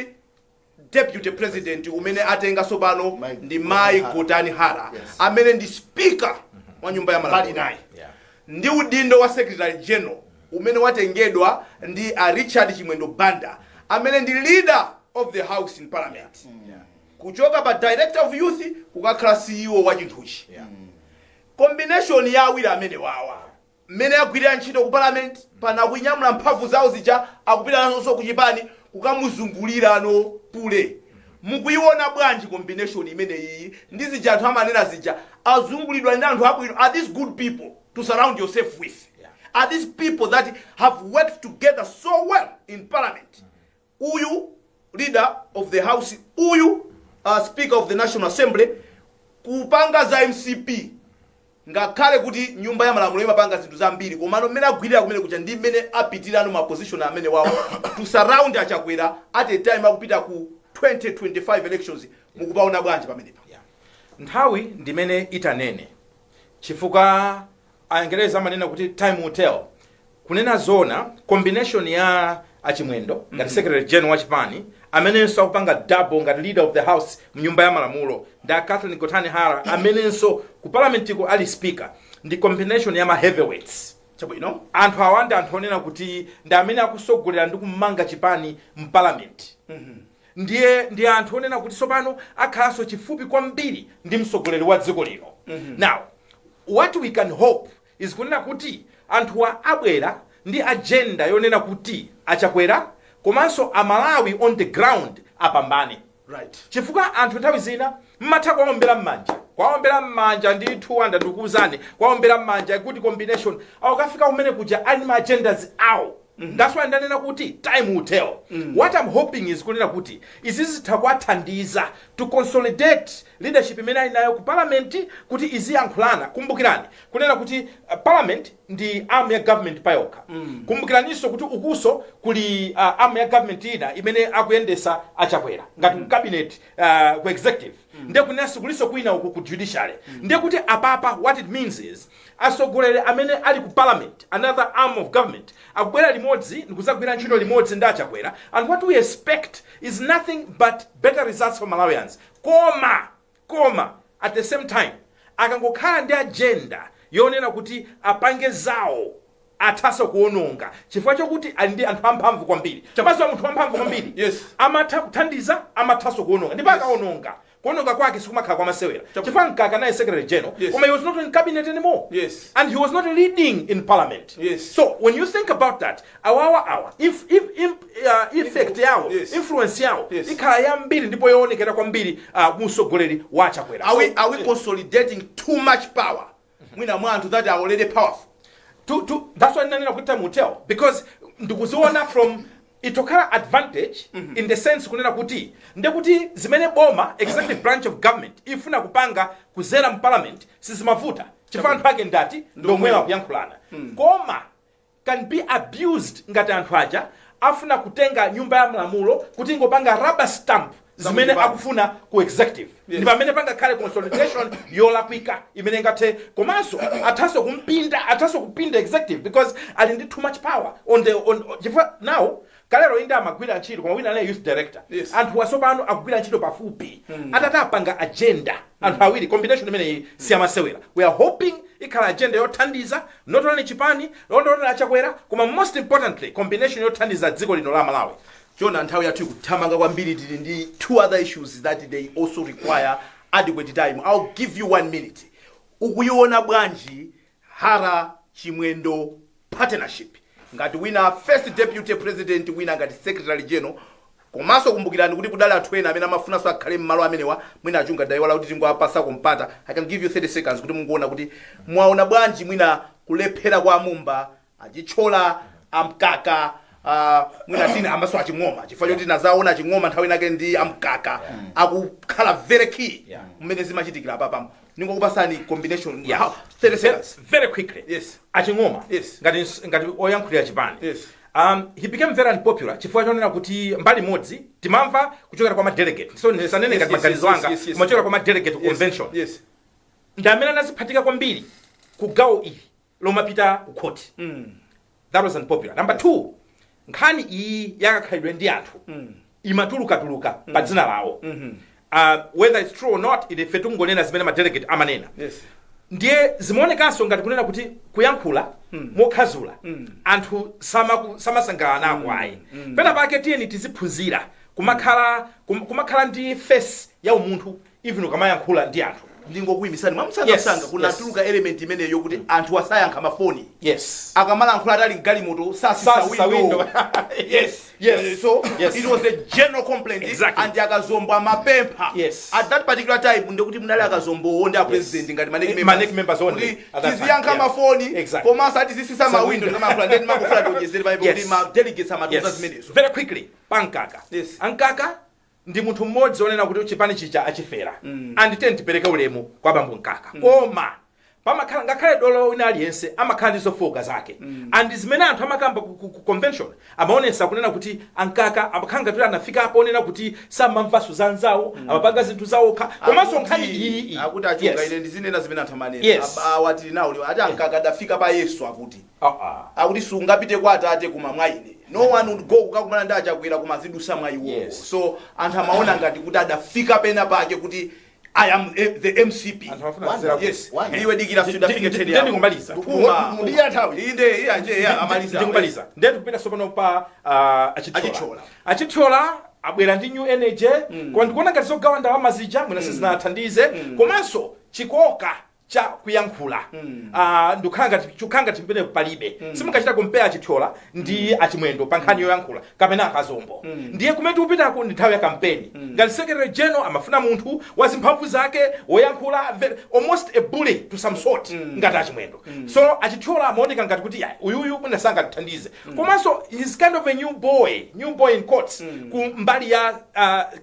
deputy president umene atenga sopano Mai ndi Mai Gotani Hara. Gotani Hara, amene ndi speaker wa nyumba ya Mbali malamulo, naye. Ndi udindo wa secretary general umene watengedwa ndi a Richard Chimwendo Banda, amene ndi leader of the house in parliament, kuchoka pa director of youth kukakhala CEO wa chinthuchi. Combination ya awiri amene wawa, mmene agwirira ntchito ku parliament pana, kunyamula mphamvu zawo zija, akupita nazonso ku chipani kukamuzungulirano pule. Mukuiona bwanji combination imene iyi ndi zija anthu amanena zija, azungulidwa ndi anthu abwino? Are these good people to surround yourself with? Are these people that have worked together so well in parliament, uyu leader of the house, uyu speaker of the National Assembly, kupanga za MCP, ngakhale kuti nyumba ya malamulo imapanga zinthu zambiri, komano mmene agwirira kumene kuja ndi mmene apitirano ma position amene wawo to surround Achakwera at a time akupita ku 2025 elections, mukupaona bwanji pamenepa? Yeah. Nthawi ndimene itanene, chifukwa Angereza amanena kuti time will tell. Kunena zona, combination ya Achimwendo ngati secretary general wa chipani, amenenso akupanga double ngati leader of the house mnyumba ya malamulo, ndi a Catherine Gotani Hara, amenenso ku parliamentiko ali speaker, ndi combination ya ma heavyweights. Anthu awa ndi anthu onena kuti ndi amene akusogolera ndi kumanga chipani mparliament. Ndiye ndi anthu onena kuti tsopano akhalanso chifupi kwambiri ndi mtsogoleri wa dziko lino. Now, what we can hope is kunena kuti anthuwa abwera ndi agenda yonena kuti Achakwera komanso Amalawi on the ground apambane, chifukwa anthu nthawi zina mmatha kuwaombera m'manja, kuwaombera m'manja ndithu, andandikuwuzani, kuwaombera m'manja kuti combination, akafika kumene kuja ali ma agendas awo. That's why ndanena kuti time will tell. What I'm hoping is kunena kuti izi zitha kuwathandiza to consolidate leadership imene ali nayo ku parliament kuti iziyankhulana. Kumbukirani kunena kuti parliament ndi arm ya government payokha. Kumbukiraninso kuti ukuso kuli arm ya government ina imene akuyendesa Achakwera ngati ku cabinet, ku executive. Ndiye kunenso kuliso kwina uku ku judiciary. Ndiye kuti apapa what it means is atsogoleri amene ali ku parliament, another arm of government, akubwera limodzi ndikuzagwira ntchito limodzi ndi Achakwera, and what we expect is nothing but better results for Malawians. Koma at the same time, akangokhala ndi agenda yonena kuti apange zawo, athaso kuononga, chifukwa chokuti ali ndi anthu amphamvu kwambiri. Mazuwa munthu wamphamvu kwambiri amatha kuthandiza, amathanso kuononga, ndipo akaononga, kuononga kwake sikumakhala kwamasewera, chifukwa Mkaka naye secretary general, koma he was not in cabinet anymore and he was not leading in parliament. So when you think about that, awawa awa if effect yawo, influence yawo ikhala yambiri ndipo yoonekera kwambiri musogoleri wa Chakwera. Are we consolidating too much power mwina mwa anthu that are already powerful? To, that's why ndanena kuti time will tell, because ndikuziona from itokhala advantage in the sense kunena kuti ndekuti zimene boma, executive branch of government, ifuna kupanga kuzera mu parliament sizimavuta, chifukwa anthu ake ndati ndomwewa kuyankhulana, koma can be abused ngati anthu aja afuna kutenga nyumba ya malamulo kuti ingopanga rubber stamp zimene Zamkuchipani. akufuna ku executive. Ndi pamene pangakhale consolidation yolakwika imene ingathe, komanso athanso kumpinda, athanso kupinda executive because ali ndi too much power on the on chifukwa now kalero inde amagwira ntchito, koma wina ali youth director. Anthu asopano akugwira ntchito pafupi. Atati apanga agenda anthu awiri, combination imeneyi siyamasewera. We are hoping ikhala agenda yothandiza not only chipani, not only Achakwera, koma most importantly combination yothandiza dziko lino la Malawi. Chona, nthawi yathu ikuthamanga kwambiri. Tili ndi two other issues that they also require adequate time. I'll give you one minute. Ukuiona bwanji Hara Chimwendo partnership, ngati wina first deputy president, wina ngati secretary general? Komanso kumbukirani kuti kudali anthu ena amene amafunanso akhale mmalo amenewa. Mwina achunga dayiwala kuti tingoapasako mpata. I can give you 30 seconds kuti munguona kuti mwaona bwanji mwina kulephera kwa Amumba, Achithyola, Amkaka, mwina tina amaso Aching'oma, chifukwa choti nazaona Aching'oma nthawi inake ndi Amkaka akukhala very key mmene zimachitikira apapamo. Ningokupasani combination. 30 seconds. Very quickly. Aching'oma, ngati oyankhulira chipani, he became very unpopular chifukwa chonena kuti mbali imodzi timamva kuchokera kwa ma delegate, so ndisanene ngati maganizo anga, kumachokera kwa ma delegate convention. Ndi amene anaziphatika kwambiri ku gawo ili lomapita ku khoti. That was unpopular. Number two, nkhani iyi yakakhalidwe ndi anthu imatulukatuluka pa dzina lawo. Whether it's true or not, ife tingonena zimene madelegate amanena. Ndiye zimaonekanso ngati kunena kuti kuyankhula mokhazula anthu samasangalala nako ayi. Pena pake tiyeni tiziphunzira kumakhala ndi face ya umunthu even ukamayankhula ndi anthu. Ndingokuyimisani mwamsangamsanga. Kunatuluka element imeneyo kuti anthu asayankha mafoni akamalankhula atali mgalimoto, sasisa Sasisa window. Window. So it was a general complaint and akazombo amapempha at that particular time, ndikuti munali akazombowo ndi a president ngati ma NEC Ma NEC members only kuti at that time, tiziyankha mafoni komanso atizisisa Sa mawindo window. ndikamayankhula. Ndeni makufuna tionjezere paipo kuti ma delegates amatiuza zimenezo. Very quickly, pankaka. Ankaka ndi munthu mmodzi onena kuti chipani chija achifera and tiyeni tipereke ulemu kwa bambo Mkaka, koma pamakhala, ngakhale dolo wina aliyense amakhala ndi zofowoka zake and zimene anthu amakamba ku convention amaonesa kunena kuti ankaka amakhala ngati anafika onena kuti samamvanso za anzawo, amapanga zinthu zawokha, komanso nkhani iyi Akuti achunga ine ndizinena zimene anthu amanena. Awa tili nawo ati ankaka adafika pa Yesu, akuti akuti sungapite kwa Atate koma mwa ine. No one would go kukakumana ndi Achakwera koma azidusa mwa iwo. So anthu amaona ngati kuti adafika pena pake kuti I am the MCP. Anthu amafuna kuzera One. Iwe dikira, sudafike 10 yako. Ndikumaliza. Puma. Mundiya nthawi. Inde, iya nje iya amaliza. Ndikumaliza. Ndiye tikupita tsopano pa Achithyola. Achithyola. Achithyola abwera ndi new energy, koma ndikuona ngati zogawa ndalama zija mwina sizinathandize, komanso chikoka cha kuyankhula ndikukhala ngati chikukhala ngati pamene palibe. Simungachita compare Achithyola ndi Achimwendo pa nkhani yoyankhula kapena Akazombo. Ndiye kumene tikupitako ndi nthawi ya kampeni. Ngati secretary general amafuna munthu wa zimphamvu zake, woyankhula almost a bully to some sort ngati Achimwendo. So Achithyola amaoneka ngati kuti ya uyuyu mwina sangatithandize, komanso is kind of a new boy in courts ku mbali ya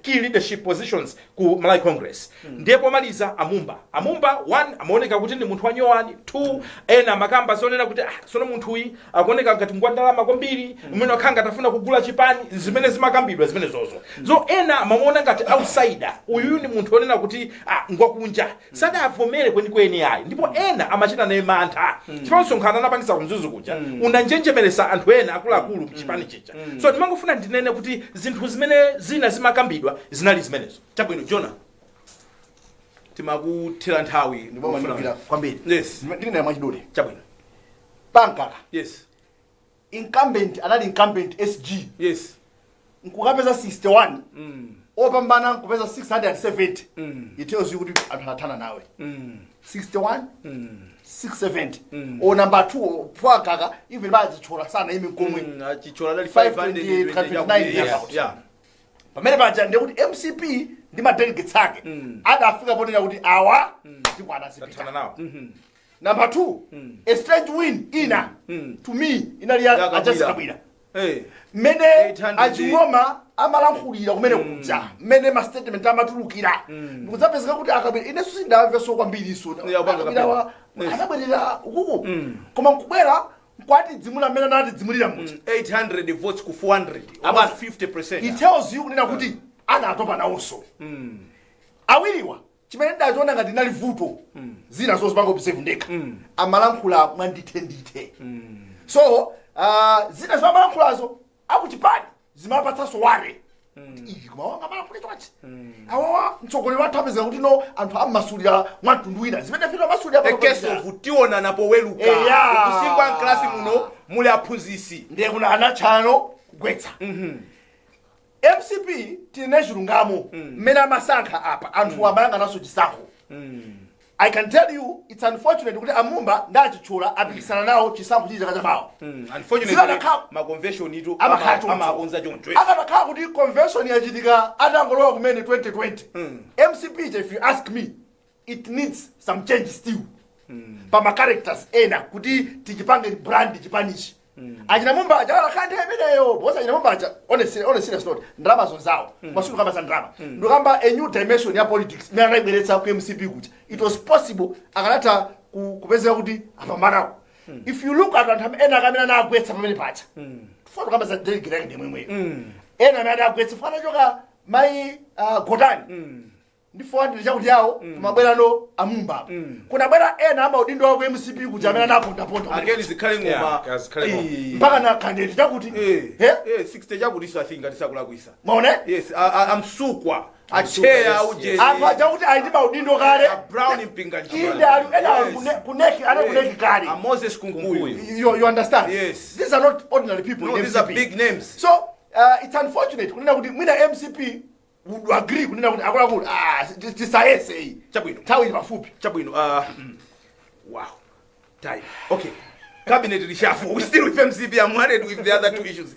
key leadership positions ku Malawi Congress. Ndiye pomaliza, Amumba. Amumba, one, amaoneka kuti ndi munthu wanyowani. Two, ena amakamba zonena kuti ah, sono munthuyi akuoneka ngati ngwandalama kwambiri, umene wakhala ngati afuna kugula chipani, zimene zimakambidwa zimene zozo. So ena amamuona ngati outsider, uyuyu ndi munthu onena kuti ah, ngwakunja, sadavomere kwenikweni ayi, ndipo ena amachita naye mantha chifukwa msonkhano anapangisa kumzuzu kuja unanjenjemeresa anthu ena akuluakulu mchipani chija. So ndimangofuna ndinene kuti zinthu zimene zina zimakambidwa zinali zimenezo. Chabwino, Jona, timakuthera nthawi. Ndimamandikira kwambiri. Ndinena mwachidule. Chabwino. Pankaka, incumbent anali incumbent SG nkukapeza 61, opambana nkupeza 670. It tells you kuti anthu anathana nawe. 61, 670. O number 2 pwakaka, even bazichola sana imi nkomwe. Achichola dali 528, 529. Yes. Pamene paja ndekuti MCP ndi ma delegates ake adafika ponena kuti awa ndipo anazipita. Tathana nawo. Number 2, a strange win ina to me inali ya Ya Kabwila. A Jessie Kabwila. Hey. Mmene 800 Aching'oma amalankhulira kumene kuja, mmene ma statement amatulukira, ndikudzapezeka kuti Akabwira, inenso sindamveso kwambiriso. Yeah, upanga Akabwira campaign. anabwerera ukuku, koma nkubwera nkwatidzimula mmene anatidzimulira muja. 800 votes ku 400, Abana. almost 50%. It tells you kunena kuti anatopa nawonso awiriwa. Chimene ndachiona ngati inali vuto, zina zozipanga observe ndekha, amalankhula mwandithendithe. So zina zimamalankhulazo akuchipani zimapatsanso ware kuti iyi koma wanga amalankhula chonchi, awawa mtsogoleri wathu apezeka kuti no anthu ammasulira mwamtundu wina zimene fito amasulira. A case of tionana poweluka. Eya. Kusingwa mklasi muno muli aphunzisi. Ndiye kuna anatchano kugwetsa MCP. Tine chilungamo, mmene amasankha apa anthu amayang'ananso chisankho. I can tell you, it's unfortunate kuti Amumba ndi Achithyola apikisana nawo chisankho chili chaka chamawa. Unfortunately, ma convention itu Amakhala choncho. amakonza choncho. Akanakhala kuti convention yachitika atangolowa kumene 2020, MCP, if you ask me, it needs some change still pama characters ena kuti tichipange brand chipanichi. Achina Mumba aja akhala nthawi imeneyo, because achina Mumba aja, on a serious note, ndalama zonzawo masuku kamba za ndalama, ndikamba a new dimension ya politics imene anayibweretsa ku MCP kuti it was possible akanatha kupezeka kuti apambanako. If you look at anthu ena akamene anagwetsa pamene pacha, tufuna tukamba za delegate yake ndimwemweyo, ena amene anagwetsa fana choka mai Gotani. Ndi 400 chakuti yawo kumabwerano amumba. Kunabwera ena amaudindo wako MCP kuti amene anapondaponda. Akeni Zikhale Ng'oma. Yeah, Zikhale Ng'oma. Mpaka na candidate chakuti. Eh, 60 chakuti so I think ngati sakulakwisa. Maone? Yes, amsukwa. Acheya uje. Anthu aja kuti ali ndi maudindo kale. A Brown Mpinganjira. Inde ali ena ali kuneki ana kuneki kale. A Moses Kunkuyu. You understand? Yes. These are not ordinary people No, in these are MCP. big names. So it's unfortunate kunena kuti mwina MCP would agree kunena kuti akuluakulu, ah, tisayese iyi. Chabwino. Nthawi ili pafupi. Chabwino. Wow. Time. Okay. Cabinet reshuffle. We still with MCP. I'm worried with the other two issues.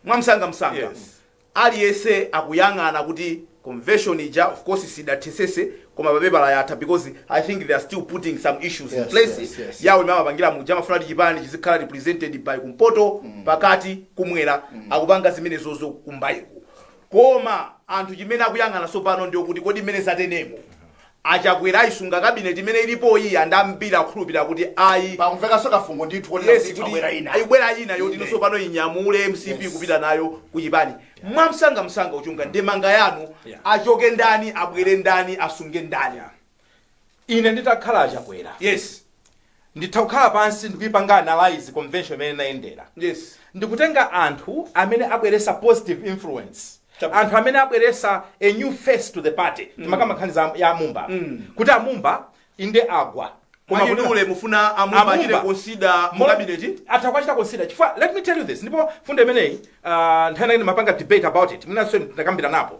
Mwamsanga msanga. Yes. Aliyense akuyang'ana kuti convention ija, of course sidathesese, koma papepala yatha, because I think they are still putting some issues in place. Yawo imene amapangira muja, amafuna kuti chipani chizikhala represented by kumpoto, pakati, kumwera. Akupanga zimenezozo kumbayiko, koma anthu chimene akuyang'ana tsopano ndiyo kuti kodi mmene zatenemo achakwera ayisunga cabinet imene ilipo iyi? Andambiri akhulupirira kuti ayi. Pakumvekanso kafungo ndithu kuti Yes, kuti abwera ina. Ayibwera ina yoti tsopano inyamule MCP kupita nayo kuchipani. Mwamsanga msanga, uchunga ndemanga yanu. Achoke ndani, abwere ndani, asunge ndani? Ine nditakhala achakwera, nditha kukhala pansi ndikuyipanga analyze convention imene inayendera, ndikutenga anthu amene abweresa positive influence, anthu amene abweresa a new face to the party. Timakamakhaniza ya amumba, kuti amumba inde agwa, koma mwachidule mufuna amumba achite consider mu cabinet? Atha kuachita consider, chifukwa let me tell you this, ndipo fundo imeneyi nthawi inake ndimapanga debate about it, mwinanso ndakambira napo.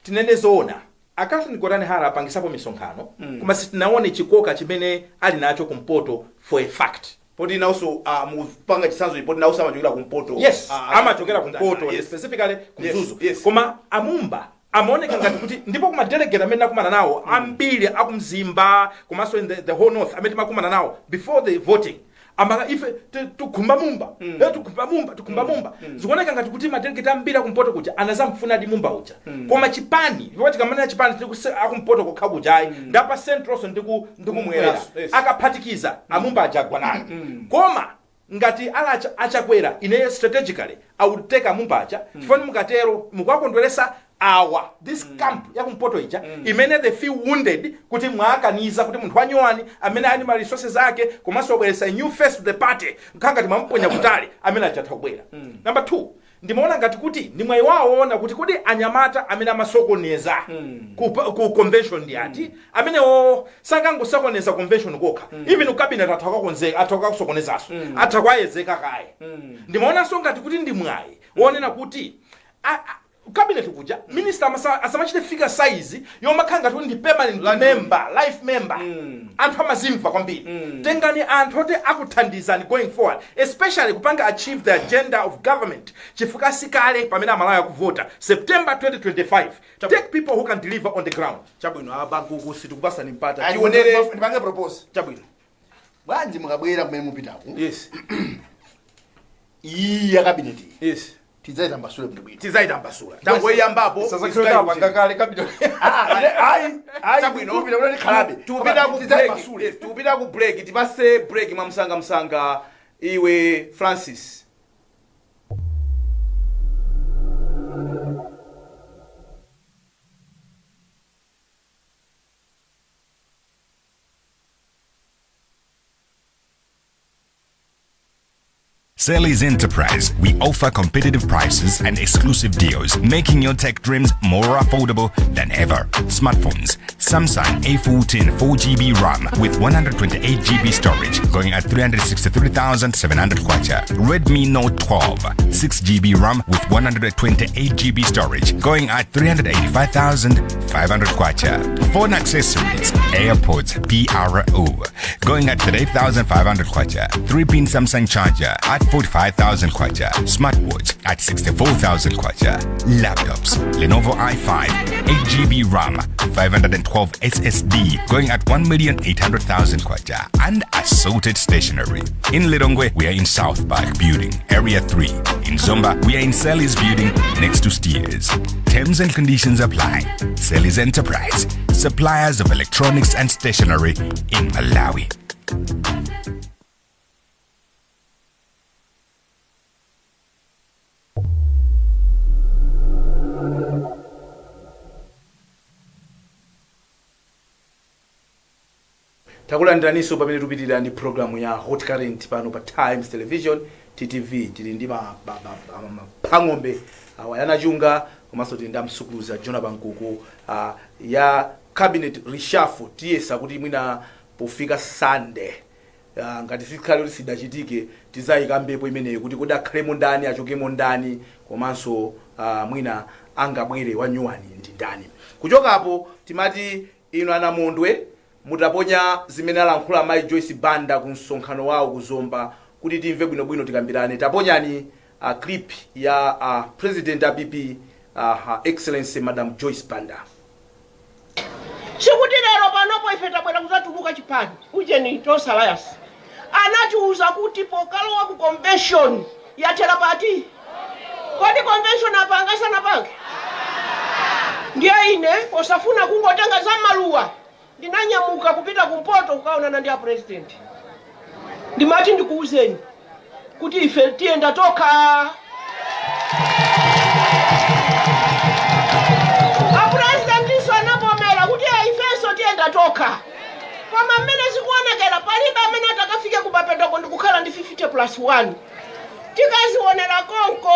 Tinene zoona, a Catherine Gotani Hara apangisapo misonkhano, koma sitinaone chikoka chimene ali nacho kumpoto for a fact. Poti nawso mupanga chitsanzo, poti nawso amachokera kumpoto. Yes, amachokera kumpoto, specifically kumzuzu. Koma amumba amaoneka ngati kuti, ndipo kuma delegate amene nakumana nawo ambiri akumzimba komanso in the whole north amene timakumana nawo before the voting, amaka ife tikhumba mumba, tikhumba mumba, tikhumba mumba. Zikuoneka ngati kuti ma delegate ambiri akumpoto kuja anazamfuna di mumba uja, koma chipani, ndipo tikamanena chipani tili akumpoto kokha kujayi, ndapa central ndikumwera. Akaphatikiza amumba aja agwa nayo. Koma ngati ala achakwera, ineyo strategically I would take amumba aja, chifukwa mukatero mukakondweresa awa, this camp yakumpoto ija imene they feel wounded kuti mwakaniza kuti munthu wanyowani amene ali ma resources ake komanso wabweresa a new face to the party, nkhangati mwamponya kutali amene achatha kubwera. Number two, ndimaona ngati kuti ndi mwayi wawoona kuti kodi anyamata amene amasokoneza ku convention ndi ati, amenewo sangangosokoneza convention kokha, even ku cabinet atha kukakonzeka, atha kukasokonezanso, atha kuwayezeka kaye. Ndimaonanso ngati kuti ndi mwayi wonena kuti cabinet kuja minister asamachite figure size yomakhala ngati kuti ndi permanent member, life member. Anthu amazimva kwambiri. Tengani anthu oti akuthandizani going forward, especially kupanga achieve the agenda of government, chifukwa sikale pamene amalawi akuvota September 2025. Take people who can deliver on the ground. Chabwino, abagugu, sitikupasani mpata. Ayi, tionere. Ndipange propose. Chabwino. Bwanji mukabwera kumene mupitaku, iyi ya cabinet tidzayitambasule bwinobwino. Tidzayitambasula, tangoyiyambapo. Kale cabinet. Ayi, ayi. Chabwino. Kupita kuti khalabe. Tikupita ku break. Tidzayitambasule. Yes, tikupita ku break. Tipase break mwamsanga msanga, iwe Francis. Sally's Enterprise. We offer competitive prices and exclusive deals, making your tech dreams more affordable than ever. Smartphones: Samsung A14 4GB RAM with 128GB storage going at 363,700 kwacha. Redmi Note 12 6GB RAM with 128GB storage going at 385,500 kwacha. Phone accessories: AirPods PRO going at 38,500 kwacha. 3-pin Samsung charger at 45,000 kwacha. Smartwatch at 64,000 kwacha. Laptops: Lenovo i5 8GB RAM 512 SSD going at 1,800,000 kwacha and assorted stationery. In Lilongwe, we are in South Park Building, Area 3. In Zomba, we are in Sally's Building next to Steers. Terms and conditions apply. Sally's Enterprise, suppliers of electronics and stationery in Malawi. Takulandiraninso pamene tikupitirira ndi programu ya Hot Current pano pa Times Television, TTV. Tili ndi maphang'ombe awa yanachunga, komanso tili ndi amsukuluza Jona Pankuku. Ya cabinet reshuffle, tiyesa kuti mwina pofika Sunday, ngati sikhale kuti sidachitike, tizayikambepo imeneyo kuti kodi akhalemo ndani, achokemo ndani, komanso mwina angabwere wanyuwani ndi ndani. Kuchokapo timati inu anamondwe mutaponya zimene alankhula mayi Joyce Banda ku msonkhano wawo kuzomba kuti timve bwinobwino, tikambirane. Taponyani clip ya president a PP, Her Excellency Madam Joyce Banda. Sikuti lero panopo ife tabwera kudzatuluka chipani ujeni. Tonse Alliance anatiuza kuti pokalowa ku convention yathera pati. Kodi convention apanga sanapange? Ndiye ine posafuna kungotenga za maluwa, ndinanyamuka kupita kumpoto kukaonana ndi a president. Ndimati ndikuuzeni kuti ife tiyenda tokha. A presidentinso anavomera kuti ifenso tiyenda tokha, koma mmene zikuonekera palibe amene atakafike kumapetoko ndikukhala ndi 50 plus 1. Tikazionera konko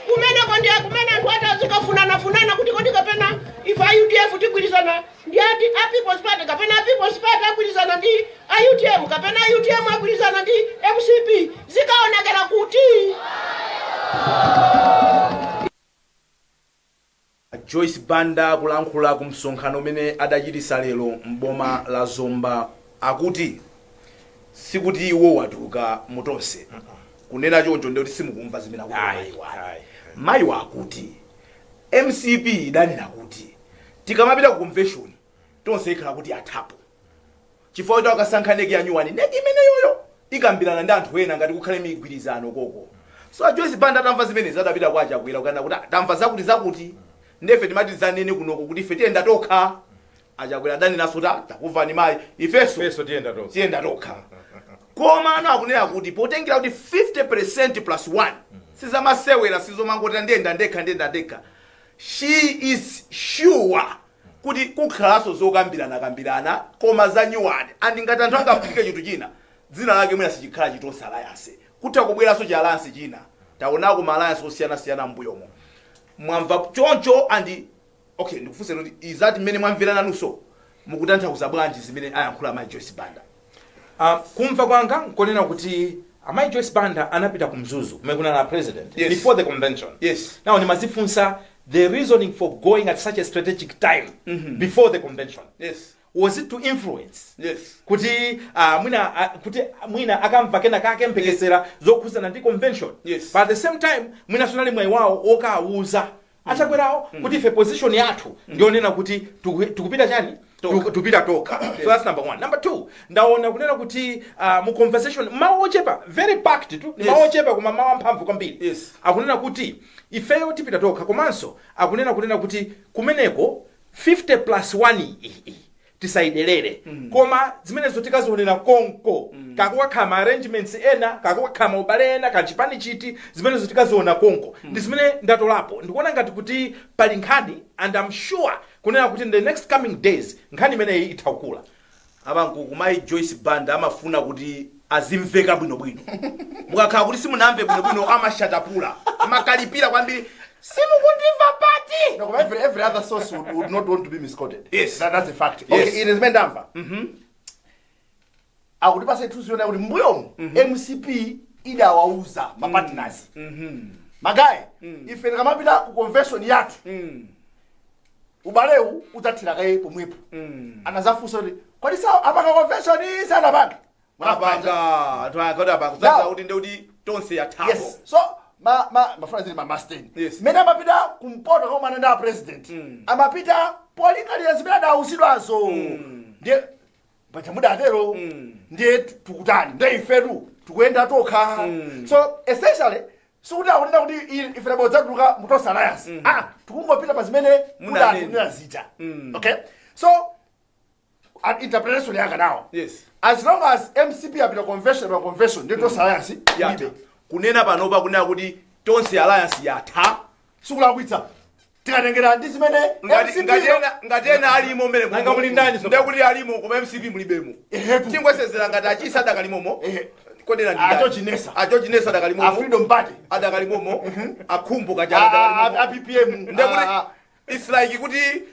kumeneko. Ndiye kumene anthu ati azikafunanafunana kuti kodi kapena ife a UDF tigwirizana ndi ati a People's Party, kapena a People's Party agwirizana ndi a UTM, kapena a UTM agwirizana ndi MCP. Zikaonekera kuti Joyce Banda kulankhula ku msonkhano umene adachitisa lero mboma la Zomba, akuti sikuti iwo watuluka mutonse. Kunena choncho ndikuti simukumva zimene akuti Ayi, mayiwa. Ayi. Mayiwa akuti MCP idanena kuti tikamapita ku convention tonse ikhala kuti athapo, chifukwa kuti akasankha NEC yanyuwani. NEC imeneyoyo ikambirana ndi anthu ena ngati kukhale migwirizano koko. So a Joyce Banda atamva zimenezi adapita kwa Achakwera kukana kuti, "Ah, tamva zakuti zakuti, ndefe timati zanene kunoko kuti ife tiyenda tokha." Achakwera adanenanso kuti, "Ah, takumvani mayi, ifenso Ifenso tiyenda tokha." Tiyenda tokha. Koma ano akunena kuti potengera kuti 50% plus 1 sizamasewera, sizomangotera ndiyenda ndekha, ndiyenda ndekha. She is sure kuti kukhalanso zokambirana kambirana koma za nyuwani, and ngati anthu angaphike chinthu china dzina lake mwina sichikhala chitonse Alliance, kutha kubweranso chi alliance china. Taonako ma alliance osiyanasiyana m'mbuyomo. Mwamva choncho? And okay, ndikufunsa kuti izati mmene mwamvera nanunso mukutanthauza bwanji zimene ayankhula mayi Joyce Banda? Kumva kwanga nkonena kuti amayi Joyce Banda anapita ku Mzuzu kumene kunali a president before the convention. Now ndimazifunsa the reasoning for going at such a strategic time before the convention. Was it to influence kuti mwina kuti mwina akamva kena kake mphekesera zokhuzana ndi convention? But at the same time mwina sunali mwayi wawo okawuza achakwerawo kuti ife position yathu ndionena kuti tikupita chani. Tokha. Tikupita tokha. So that's number one. Number two, ndaona kunena kuti mu conversation mawu ochepa, very packed tu, mawu ochepa koma mawu amphamvu kwambiri. Akunena kuti ifeyo tipita tokha, komanso akunena kunena kuti kumeneko 50 plus 1 iyi tisayidelere, koma zimenezo tikazionera konko. Kakukakhala ma arrangements ena, kakukakhala maubale ena, kachipani chiti, zimenezo tikaziona konko. Ndi zimene ndatolapo. Ndikuona ngati kuti pali nkhani, and I'm sure kunena kuti in the next coming days nkhani imeneyi itha kukula. Abankuku, mayi Joyce Banda amafuna kuti azimveka bwinobwino. Mukakhala kuti simunamve bwinobwino amashatapula, amakalipira kwambiri, "Simukundimva pati?" No, but every other source would not want to be misquoted. That's a fact. Okay, ine zimene ndamva. Akutipasa ithunzi yona kuti mbuyomu MCP idawauza ma partners. Ma guys, ife tikamapita ku convention yathu, ubalewu udzathira kaye pomwepo. Anazafunsa kuti kodi sa apanga convention sanapange? Apanga anthu akati apanga Now- kuti ndekuti tonse yathapo. Yes. So ma ma mafuna zili ma masten. Mene amapita kumpoto komana ndi a president. Amapita polingalira zimene adawuzidwazo. Ndiye paja mudatero. Ndiye tukutani, ndiye ifetu tikuyenda tokha. So essentially sikuti akunena kuti ife tabodzatuluka mu Tonse Alliance. Ah, tikungopita pa zimene Munanena. mudatunena zija. Okay, so an interpretation yanga now, as long as MCP apita convention, pa convention ndiye Tonse Alliance yatha. ilibe. Kunena panopa, kunena kuti Tonse Alliance yatha, Sikulakwitsa. Tikatengera ndi zimene Ngati MCP ngati ena, ngati ena alimo mmene. Nanga muli ndani so? Ndekuti alimo koma MCP mulibemo. Ehetu. Tingwesezera ngati achisa adakalimomo. Ehe. Kodi ena ndi A ndani? George Nessa. A George Nessa A adakalimomo. Freedom Party. Adakalimomo. Akhumbo Kachali A adakalimomo. PPM. Ndekuti it's like kuti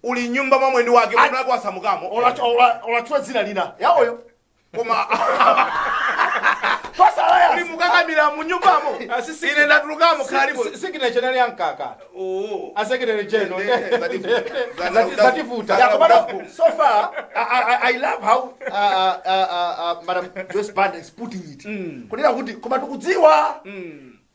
uli nyumba mwa mwini wake, mwini wake wasamukamo. Olachula dzina lina yawoyo. Koma Tonse uli Alliance. mukakamira mu nyumbamo. Ine ndatulukamo, khalipo. Signature nali yankaka. Oh. A secretary general. Zativuta. Zativuta. Yeah, komano so far I love how Madam Joyce Banda is putting it. Kunena kuti koma tikudziwa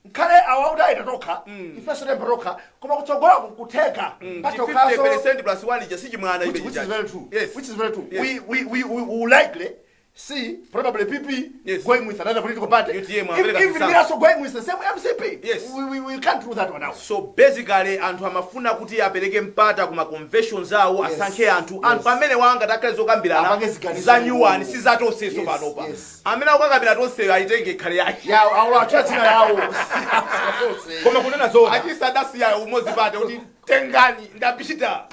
nkhale awa kuti ayenda tokha, ifenso tayenda tokha, koma kutsogolako kutheka pachokhaso. 50% plus 1 ija sichimwana. Which is very true. Yes. Which is very true. Yes. We will likely see probably PP Yes. going with another political party. UTM, If, America even Kisanga. we are also going with the same MCP. Yes. We can't rule that one out. So basically anthu amafuna kuti apereke mpata kuma conventions awo, asankhe anthu. Anthu amene wanga takhale zokambirana Apange ziganizo. za nyuwani, si za tonseso. Panopa amene akukakambira tonseyo ayitenge ikhale yake. Yeah, awula dzina yawo. Koma kunena zoona, Achisadasiya umodzi pate kuti tengani, ndapita.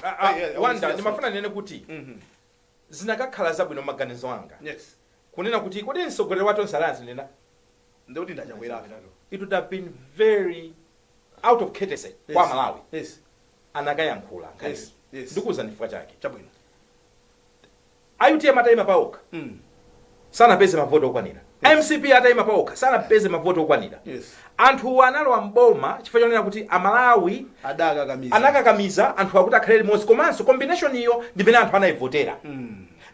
Wanda, ndimafuna ndinene kuti zinakakhala zabwino maganizo anga kunena kuti kodi mtsogoleri wa Tonse Alliance ndina Ndikuti ndachakwerapo. It would have been very out of courtesy kwa Malawi anakayankhula nkhani. Yes. Ndikuwuzani chifukwa chake. Chabwino. A UTM atayima paokha sanapeze mavoti okwanira. MCP atayima paokha sanapeze mavoti okwanira. Anthu analowa mboma chifukwa chonena kuti Amalawi adakakamiza. Anakakamiza anthu akuti akhale limodzi, komanso combination iyo ndimene anthu anayivotera.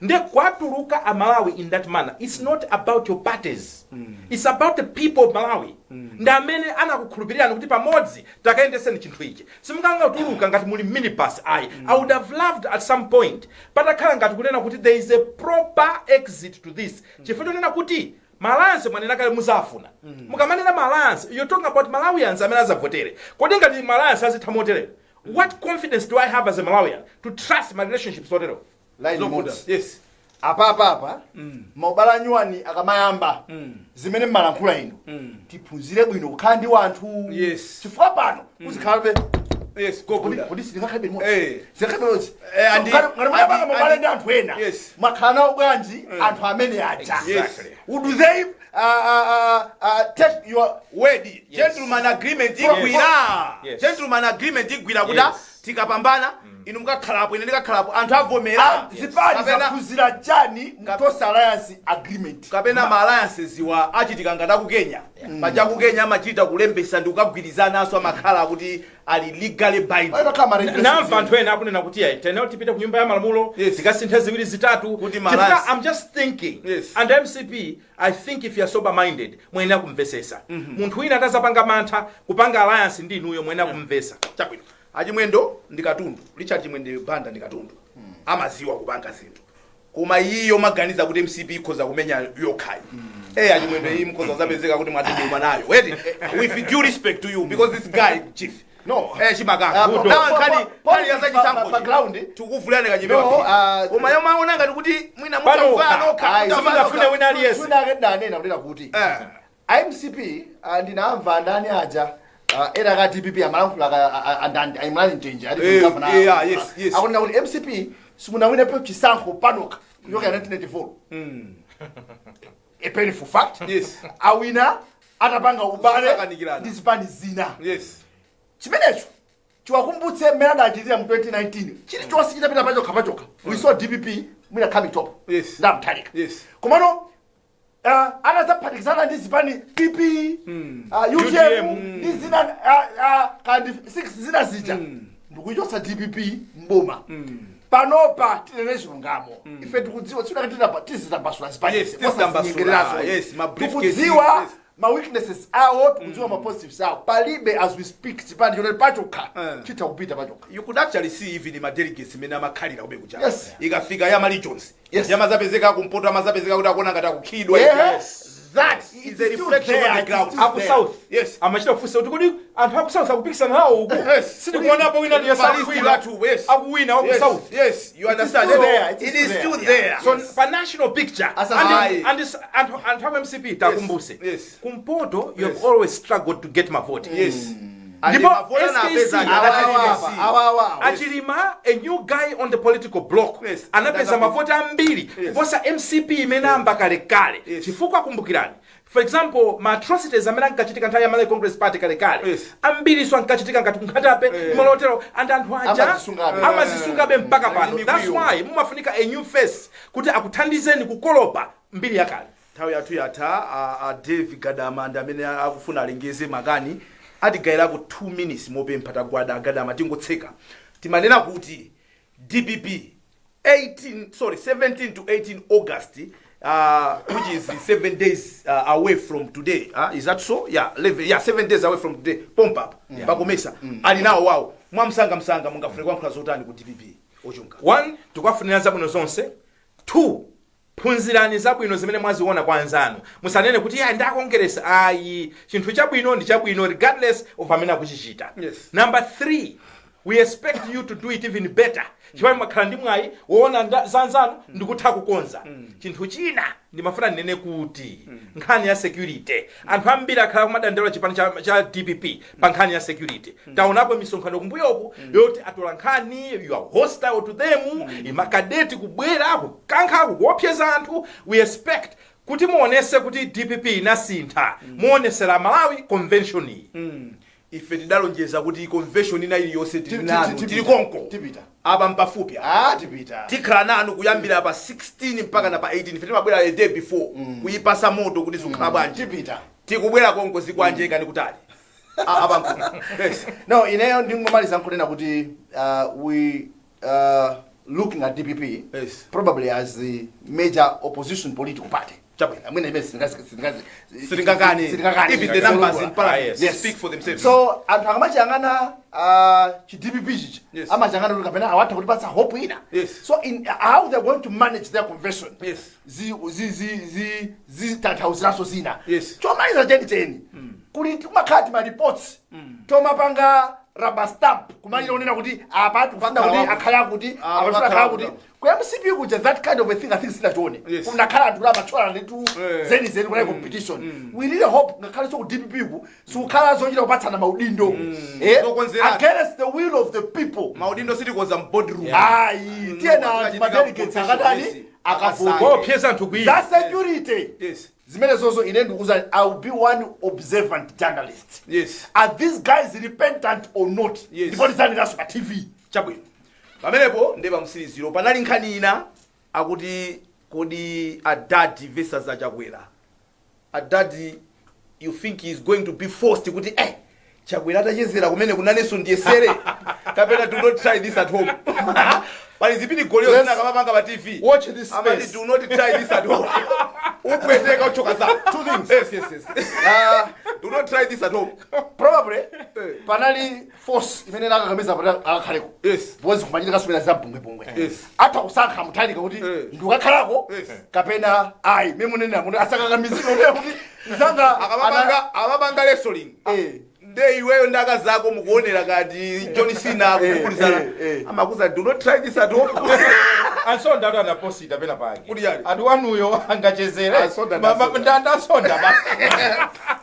Nde kwatuluka Amalawi in that manner, it's not about your parties, it's about the people of Malawi. Ndi amene anakukhulupirirani kuti pamodzi takayendeseni chinthu ichi. Simungangatuluka ngati muli minibus ayi. I would have loved at some point patakhala ngati kunena kuti there is a proper exit to this, chifukwa chonena kuti ma alliance mwanena kale muzafuna. Mukamanena ma alliance, you're talking about Malawians amene azavotere. Kodi ngati ma alliance azitha motere, what confidence do I have as a Malawian to trust my relationships otero? Line Zovuta. imodzi. Apapapa maubale anyuwani akamayamba, zimene mmalankhula inu, tiphunzire bwino kukhala ndi wanthu. Chifukwa pano uzikhalabe Yes, go good. Kodi sitingakhale limodzi? Sitingakhale limodzi. Eh. Ngati muyapanga maubale ndi anthu ena, mwakhala nawo bwanji anthu amene aja? Would they take your Word, gentleman agreement igwira. Gentleman agreement igwira kuti tikapambana inu mukakhalapo, ine ndikakhalapo, anthu avomera. Zipani zaphunzira chani mu Tonse Alliance agreement? Kapena ma alliances wa achitika ngati aku Kenya. Paja ku Kenya amachita kulembesa ndi kukagwirizananso, amakhala kuti ali legally binding. Pamakhala ma regulations. Namva anthu ena akunena kuti ayi, tena tipite ku nyumba ya malamulo, tikasinthe ziwiri zitatu. Kuti Chifukwa malasi. I'm just thinking, and MCP, I think if you're sober minded, muyenera kumvesesa munthu wina atazapanga mantha kupanga alliance ndi inuyo, muyenera kumvesa. Chabwino, Achimwendo ndi katundu. Richard Chimwendo Banda ndi katundu, amaziwa kupanga zinthu. Koma iye maganiza kuti MCP ikhoza kumenya yokhayi? Achimwendo, iyi mkhoza zapezeka kuti mwatiduma nayo weti, with due respect to you, because this guy, chief, No. chimakaka. Nawa nkhani nkhani ya zachisankho. Pa ground. Tikuvulani kachipewa. No, Koma yomaona ngati kuti mwina Pano, mutamvana nokha, Ayi, mutamvana simungafune nokha. wina aliyense. Sunake ndanena kunena kuti MCP, ndinamva ndani aja, ena ka DPP amalankhula andani, aimulani Mtenje ali governor. Yeah, yes. Akunena kuti MCP simunawinepo chisankho panoka kuchoka 1994, a painful fact. Awina atapanga ubale Zosakanikirana. ndi zipani zina. Chimenecho chiwakumbutse mmene adachitira mu 2019. Chilichonse chitapita pachokha pachokha, we saw DPP mwina coming top ndamthalika. Komano atadzaphatikizana ndi zipani, PP, UTM, UTM, ndi zina, kandi 6 zina zija, ndikuchotsa DPP mboma. Panopa tinene chilungamo, ife tikudziwa tsidakati tizitambasula zipani. Yes, tizitambasula. Yes, ma briefcase, Tikudziwa ma weaknesses awo, tikudziwa ma positives awo. Palibe as we speak chipani chonene pachokha chitha kupita pachokha. You could actually see even ma delegates imene amakhalira kube kucha. Ikafika ya ma regions, yamazapezeka kumpoto, amazapezeka kuti akuona ngati akukhidwa. That It's is a still reflection there, on the it's ground. still Aku there. South amachita kufunsa kuti kodi anthu aku South akupikisana nawo uku? Sitikuonapo wina aliyense Palisi akuwina. lathu, yes. Akuwina waku South. Yes, you understand. Still there, it is It is still still there. there. So pa national picture, and anthu aku MCP takumbuse, kumpoto you have always struggled to get mavoti. Ndipo Mavota SKC anapeza Awa, awa, awa. Achilima, a new guy on the political block, anapeza mavoti ambiri kuposa MCP imene amba kalekale. Chifukwa kumbukirani, for example, ma atrocities amene ankachitika nthawi ya Malawi Congress Party kalekale, ambiriso ankachitika ngati kunkhatape, malotero, and anthu aja Amazisungabe. amazisungabe mpaka pano. Ndi That's mikwiyo. why mumafunika a new face kuti akuthandizeni kukolopa mbiri yakale. Nthawi yathu yatha. A Dave Gadama ndi amene akufuna alengeze makani, atigayirako 2 minutes mopempha. Tagwada Agadama, tingotseka. Timanena kuti DPP 18, sorry, 17 to 18 August, which is 7 days away from today, is that so? Yeah, 11, yeah, 7 days away from today, pomp up pakomesa ali nawo wawo. Mwamsanga msanga, mungafune kuyankhula zotani ku DPP ochunga? One, tikuwafunira zabwino zonse. Two, phunzirani zabwino zimene mwaziona kwa anzanu. Musanene kuti ya ndakongeresa, ayi. Chinthu chabwino ndi chabwino regardless of amene akuchichita. Number three, we expect you to do it even better, chifukwa mwakhala ndi mwayi woona za anzanu ndikutha kukonza. Chinthu china ndimafuna ndinene kuti nkhani ya security, anthu ambiri akhala kumadandaula chipani cha DPP pa nkhani ya security. Taonapo misonkhano kumbuyoku yoti atola nkhani, you are hostile to them, makadeti kubwera kukankha, kuopseza anthu. We expect kuti muonese kuti DPP inasintha, muonesera Malawi convention iyi. Ife tidalonjeza kuti convention ina iliyonse tili nanu. Tipita. Tili konko. Tipita. Apa mpafupi apa. Ah, tipita. Tikhala nanu kuyambira pa 16 mpaka na pa 18. Ife timabwera a day before kuyipasa moto kuti zikukhala bwanji. Tipita. Tikubwera konko, zikwanjeka ndikutali. Apa nkulu, yes. No, ineyo ndingomaliza nkunena kuti we looking at DPP probably as the major opposition political party. Chabwino. Amwene imene Sitingakane. sitingakane. Even the numbers in parliament speak for themselves. So anthu akamachiyang'ana chi DPP chichi, amachiyang'ana kuti kapena awatha kutipatsa hope ina. So in how they're going to manage their convention, zitanthauziraso zina. Chomaliza chenicheni, kuli kumakhala ma reports tomapanga rubber stamp kumalira kunena kuti apa tikufuna kuti Pakhala akhale akuti, Ah, apa tifuna pakhala akhala kuti. kuti. Ku MCP kuja, that kind of a thing I think sinachione. Kunakhala anthu amathyola nditu zeni zeni, kunali competition. We really hope ngakhalenso ku DPP ku sikukhala zochita kupatsana maudindo Zokonzerana. against the will of the people. Maudindo sitikoza m'boardroom. Ayi, tiyena anthu, ma delegates akatani, akavota. Kuopseza anthu kuyipa. Za security zimene zozo, ine ndikuza, I will be one observant journalist. Are these guys repentant or not? Ndipo ndizaniraso pa TV. Chabwino, pamenepo ndi pamsiriziro. Panali nkhani ina akuti kodi Adadi versus Achakwera. Adadi, you think he is going to be forced kuti Chakwera atachezera kumene kunanenso ndiyesere, kapena do not try this at home? Pali zipini golio zina akamapanga pa TV. Watch this Amati space. do not try this at home, upweteka uchoka za Two things. Yes, do not try this at home. Probably panali force imene inakakamiza kuti akakhaleko because kumachitika simene za bungwebungwe. Atha kusankha Mutharika kuti ndikukakhalako kapena ayi. Memunenera kuti asakakamizidwe kuti mzanga Akamapanga wrestling, nde iweyo ndi akazako mukuonera kati John Cena akukukulizana, amakuza do not try this at home. Ansonda atu anaposita pena pake. Kuti yani? Anthu wanuyo angachezere. Ansonda ndasonda. Ndasonda basi.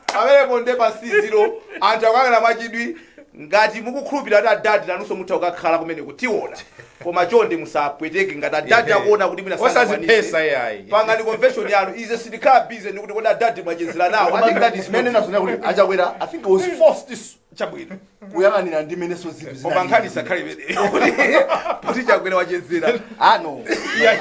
Pamenepo nde pasiziro anthu akuyang'ana mwachidwi. Ngati mukukhulupirira kuti Adadi nanunso mutha kukakhala kumeneko, tiona. Koma chonde musapweteke ngati Adadi akuona kuti mwina Osaziphesa yayi. Pangani convention yanu, ize sitikhala busy ndikuti kodi Adadi mwachezera nawo. I think that is Mene nazonera kuti Achakwera, I think, was forced this Chabwino. kuyang'anira ndi menenso zinthu Koma nkhani isakhale imeneyo kuti Chakwera wachezera. Ah, no,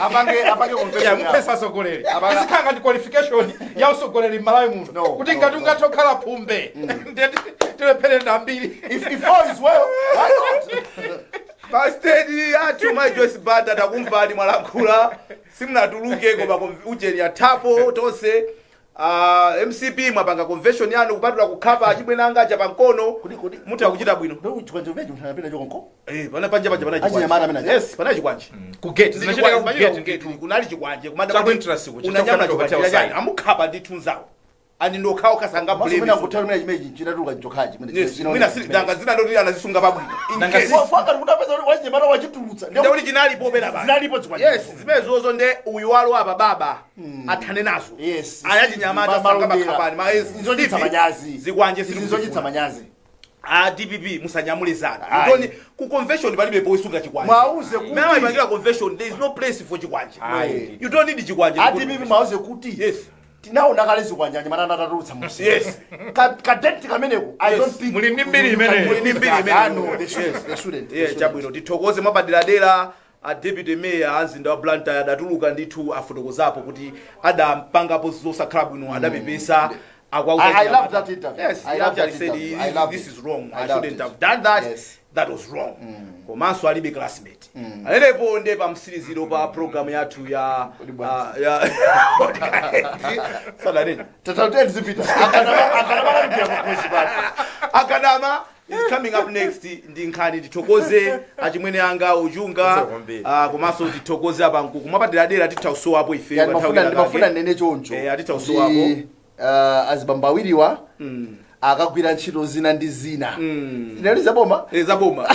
apange convention yawo. Muphesa asogoleri. Izikhala ngati qualification ya usogoleri m'Malawi muno, No, kuti no, ngati no. ungathe kukhala phumbe, ndiye tilephere ambiri. If all is well, why not? Pastedi athu ma Joyce Banda, takumvani mwalankhula, simunatuluke, koma ujeni athapo tonse. MCP mwapanga convention yanu, kupatula kukhapa achibwenanga aja pamkono, mutha kuchita bwino. Chonko. Pana panja panja pana Achinyamata amene aja. Yes, pana chikwanje. Ku gate zinachitika, ku gate Gate kunali chikwanje kumada. Chaku interest kucha, Unanyamula chaku chikwanje hotel chani side. amukhapa ndithu nzawo ani ndokhawo kasanga Masomena blame. kuthawi imene chimenechi chinatuluka chokhachi. Yes, mwina danga zina ndoti anazisunga pabwino in Danga case. Fanga kuti wachinyamata wachitulutsa. Ndekuti chinalipo pena pano. Zinalipo zikwanje. Yes, zimene zozo nde uyu walo apa baba athane nazo. Ayachinyamata Malondera. sangabakhapani. Izochitsa manyazi. Zikwanje Izochitsa manyazi. A DPP, musanyamule zanu. Ayi. Utoni ku convention palibe poisunga chikwanje. Mwauze kuti- Mene amayipangira convention, there is no place for chikwanje. Ayi. You don't need chikwanje to A go to DPP, convention. mwauze kuti tinaona kale zikwanje anyamata atatulutsa musi kadenti kameneko. I don't think Muli ndi mbiri imeneyo. Muli ndi mbiri imeneyo. Ah, no, they shouldn't, they shouldn't, they shouldn't. Chabwino, tithokoze mwapaderadera a deputy mayor a mzinda wa Blantyre. Adatuluka ndithu, afotokozapo kuti adampangapo zosakhala bwino, adapepesa. I love that interview. Yes, I he love actually that said interview. I loved this it. is wrong. I I loved shouldn't it. have done that. That was wrong. Komanso alibe classmate alenepo. Nde pa mtsiriziro pa program yathu ya ya sadanene. Tatateni zipita. Akanama kukosi pano. Akadama is coming up next ndi nkhani. Tithokoze achimwene anga Ujunga, Kwambiri. Komanso tithokoze apankuku mwapaderadera. Titha kusowapo ife Ya, pa nthawi ndimafuna inakake. nene choncho. Eh, atitha kusowapo. Kuti, azibambo awiriwa akagwira ntchito zina ndi zina. Tinali zaboma. Eh, zaboma.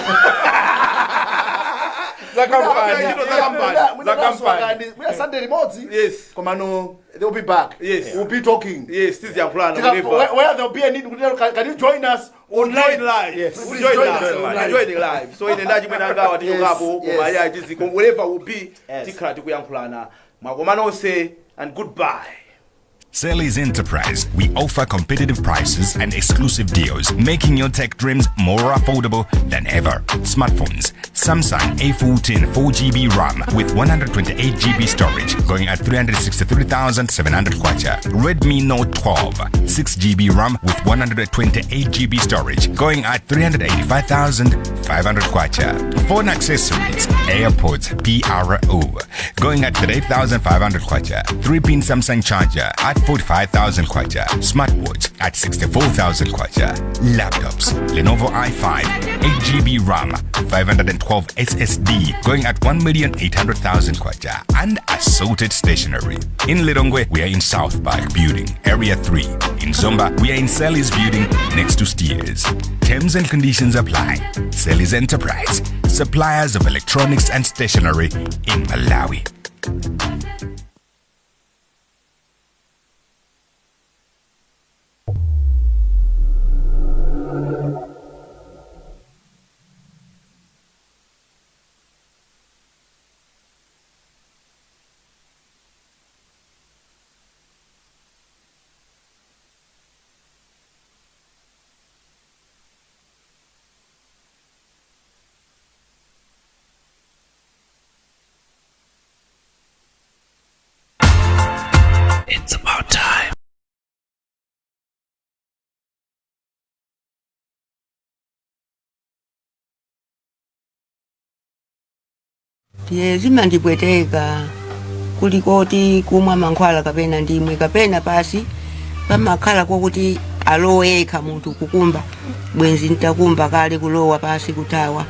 Za kampani. Ntchito za kampani. Za kampani. Mwina Sunday limodzi. Komano they'll be back. We'll be talking. Yes, tiziyankhulana whenever. Where there'll be a need kuti can you join us online? Join live. Yes. We'll join Join live. us online. Join live. So ine ndachimwene angawa tichokapo, koma yeah, tiziko wherever will be, tikhala tikuyankhulana. Mwakoma nonse and goodbye. Sally's Enterprise. We offer competitive prices and exclusive deals, making your tech dreams more affordable than ever. Smartphones: Samsung A14 4GB RAM with 128GB storage going at 363,700 kwacha. Redmi Note 12 6GB RAM with 128GB storage going at 385,500 kwacha. Phone accessories: AirPods PRO going at 38,500 kwacha. 3-pin Samsung charger at 45,000 kwacha. Smartwatch at 64,000 kwacha. Laptops: Lenovo i5 8GB RAM 512 SSD going at 1,800,000 kwacha and assorted stationery. In Lilongwe, we are in South Park Building, Area 3. In Zomba, we are in Sally's Building next to Steers. Terms and conditions apply. Sally's Enterprise, suppliers of electronics and stationery in Malawi. It's about time. Tiye zimandipweteka kulikoti kumwa mankhwala kapena ndimwe kapena pasi pamakhala kokuti alowe yekha munthu kukumba bwenzi ntakumba kale kulowa pasi kuthawa.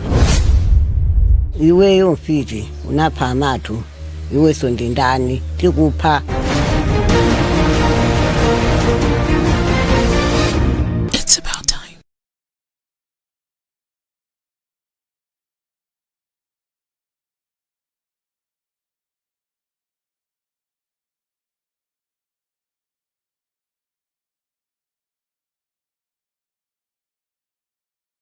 Iweyo mfiti, unapha amathu, iwenso ndi ndani tikupha.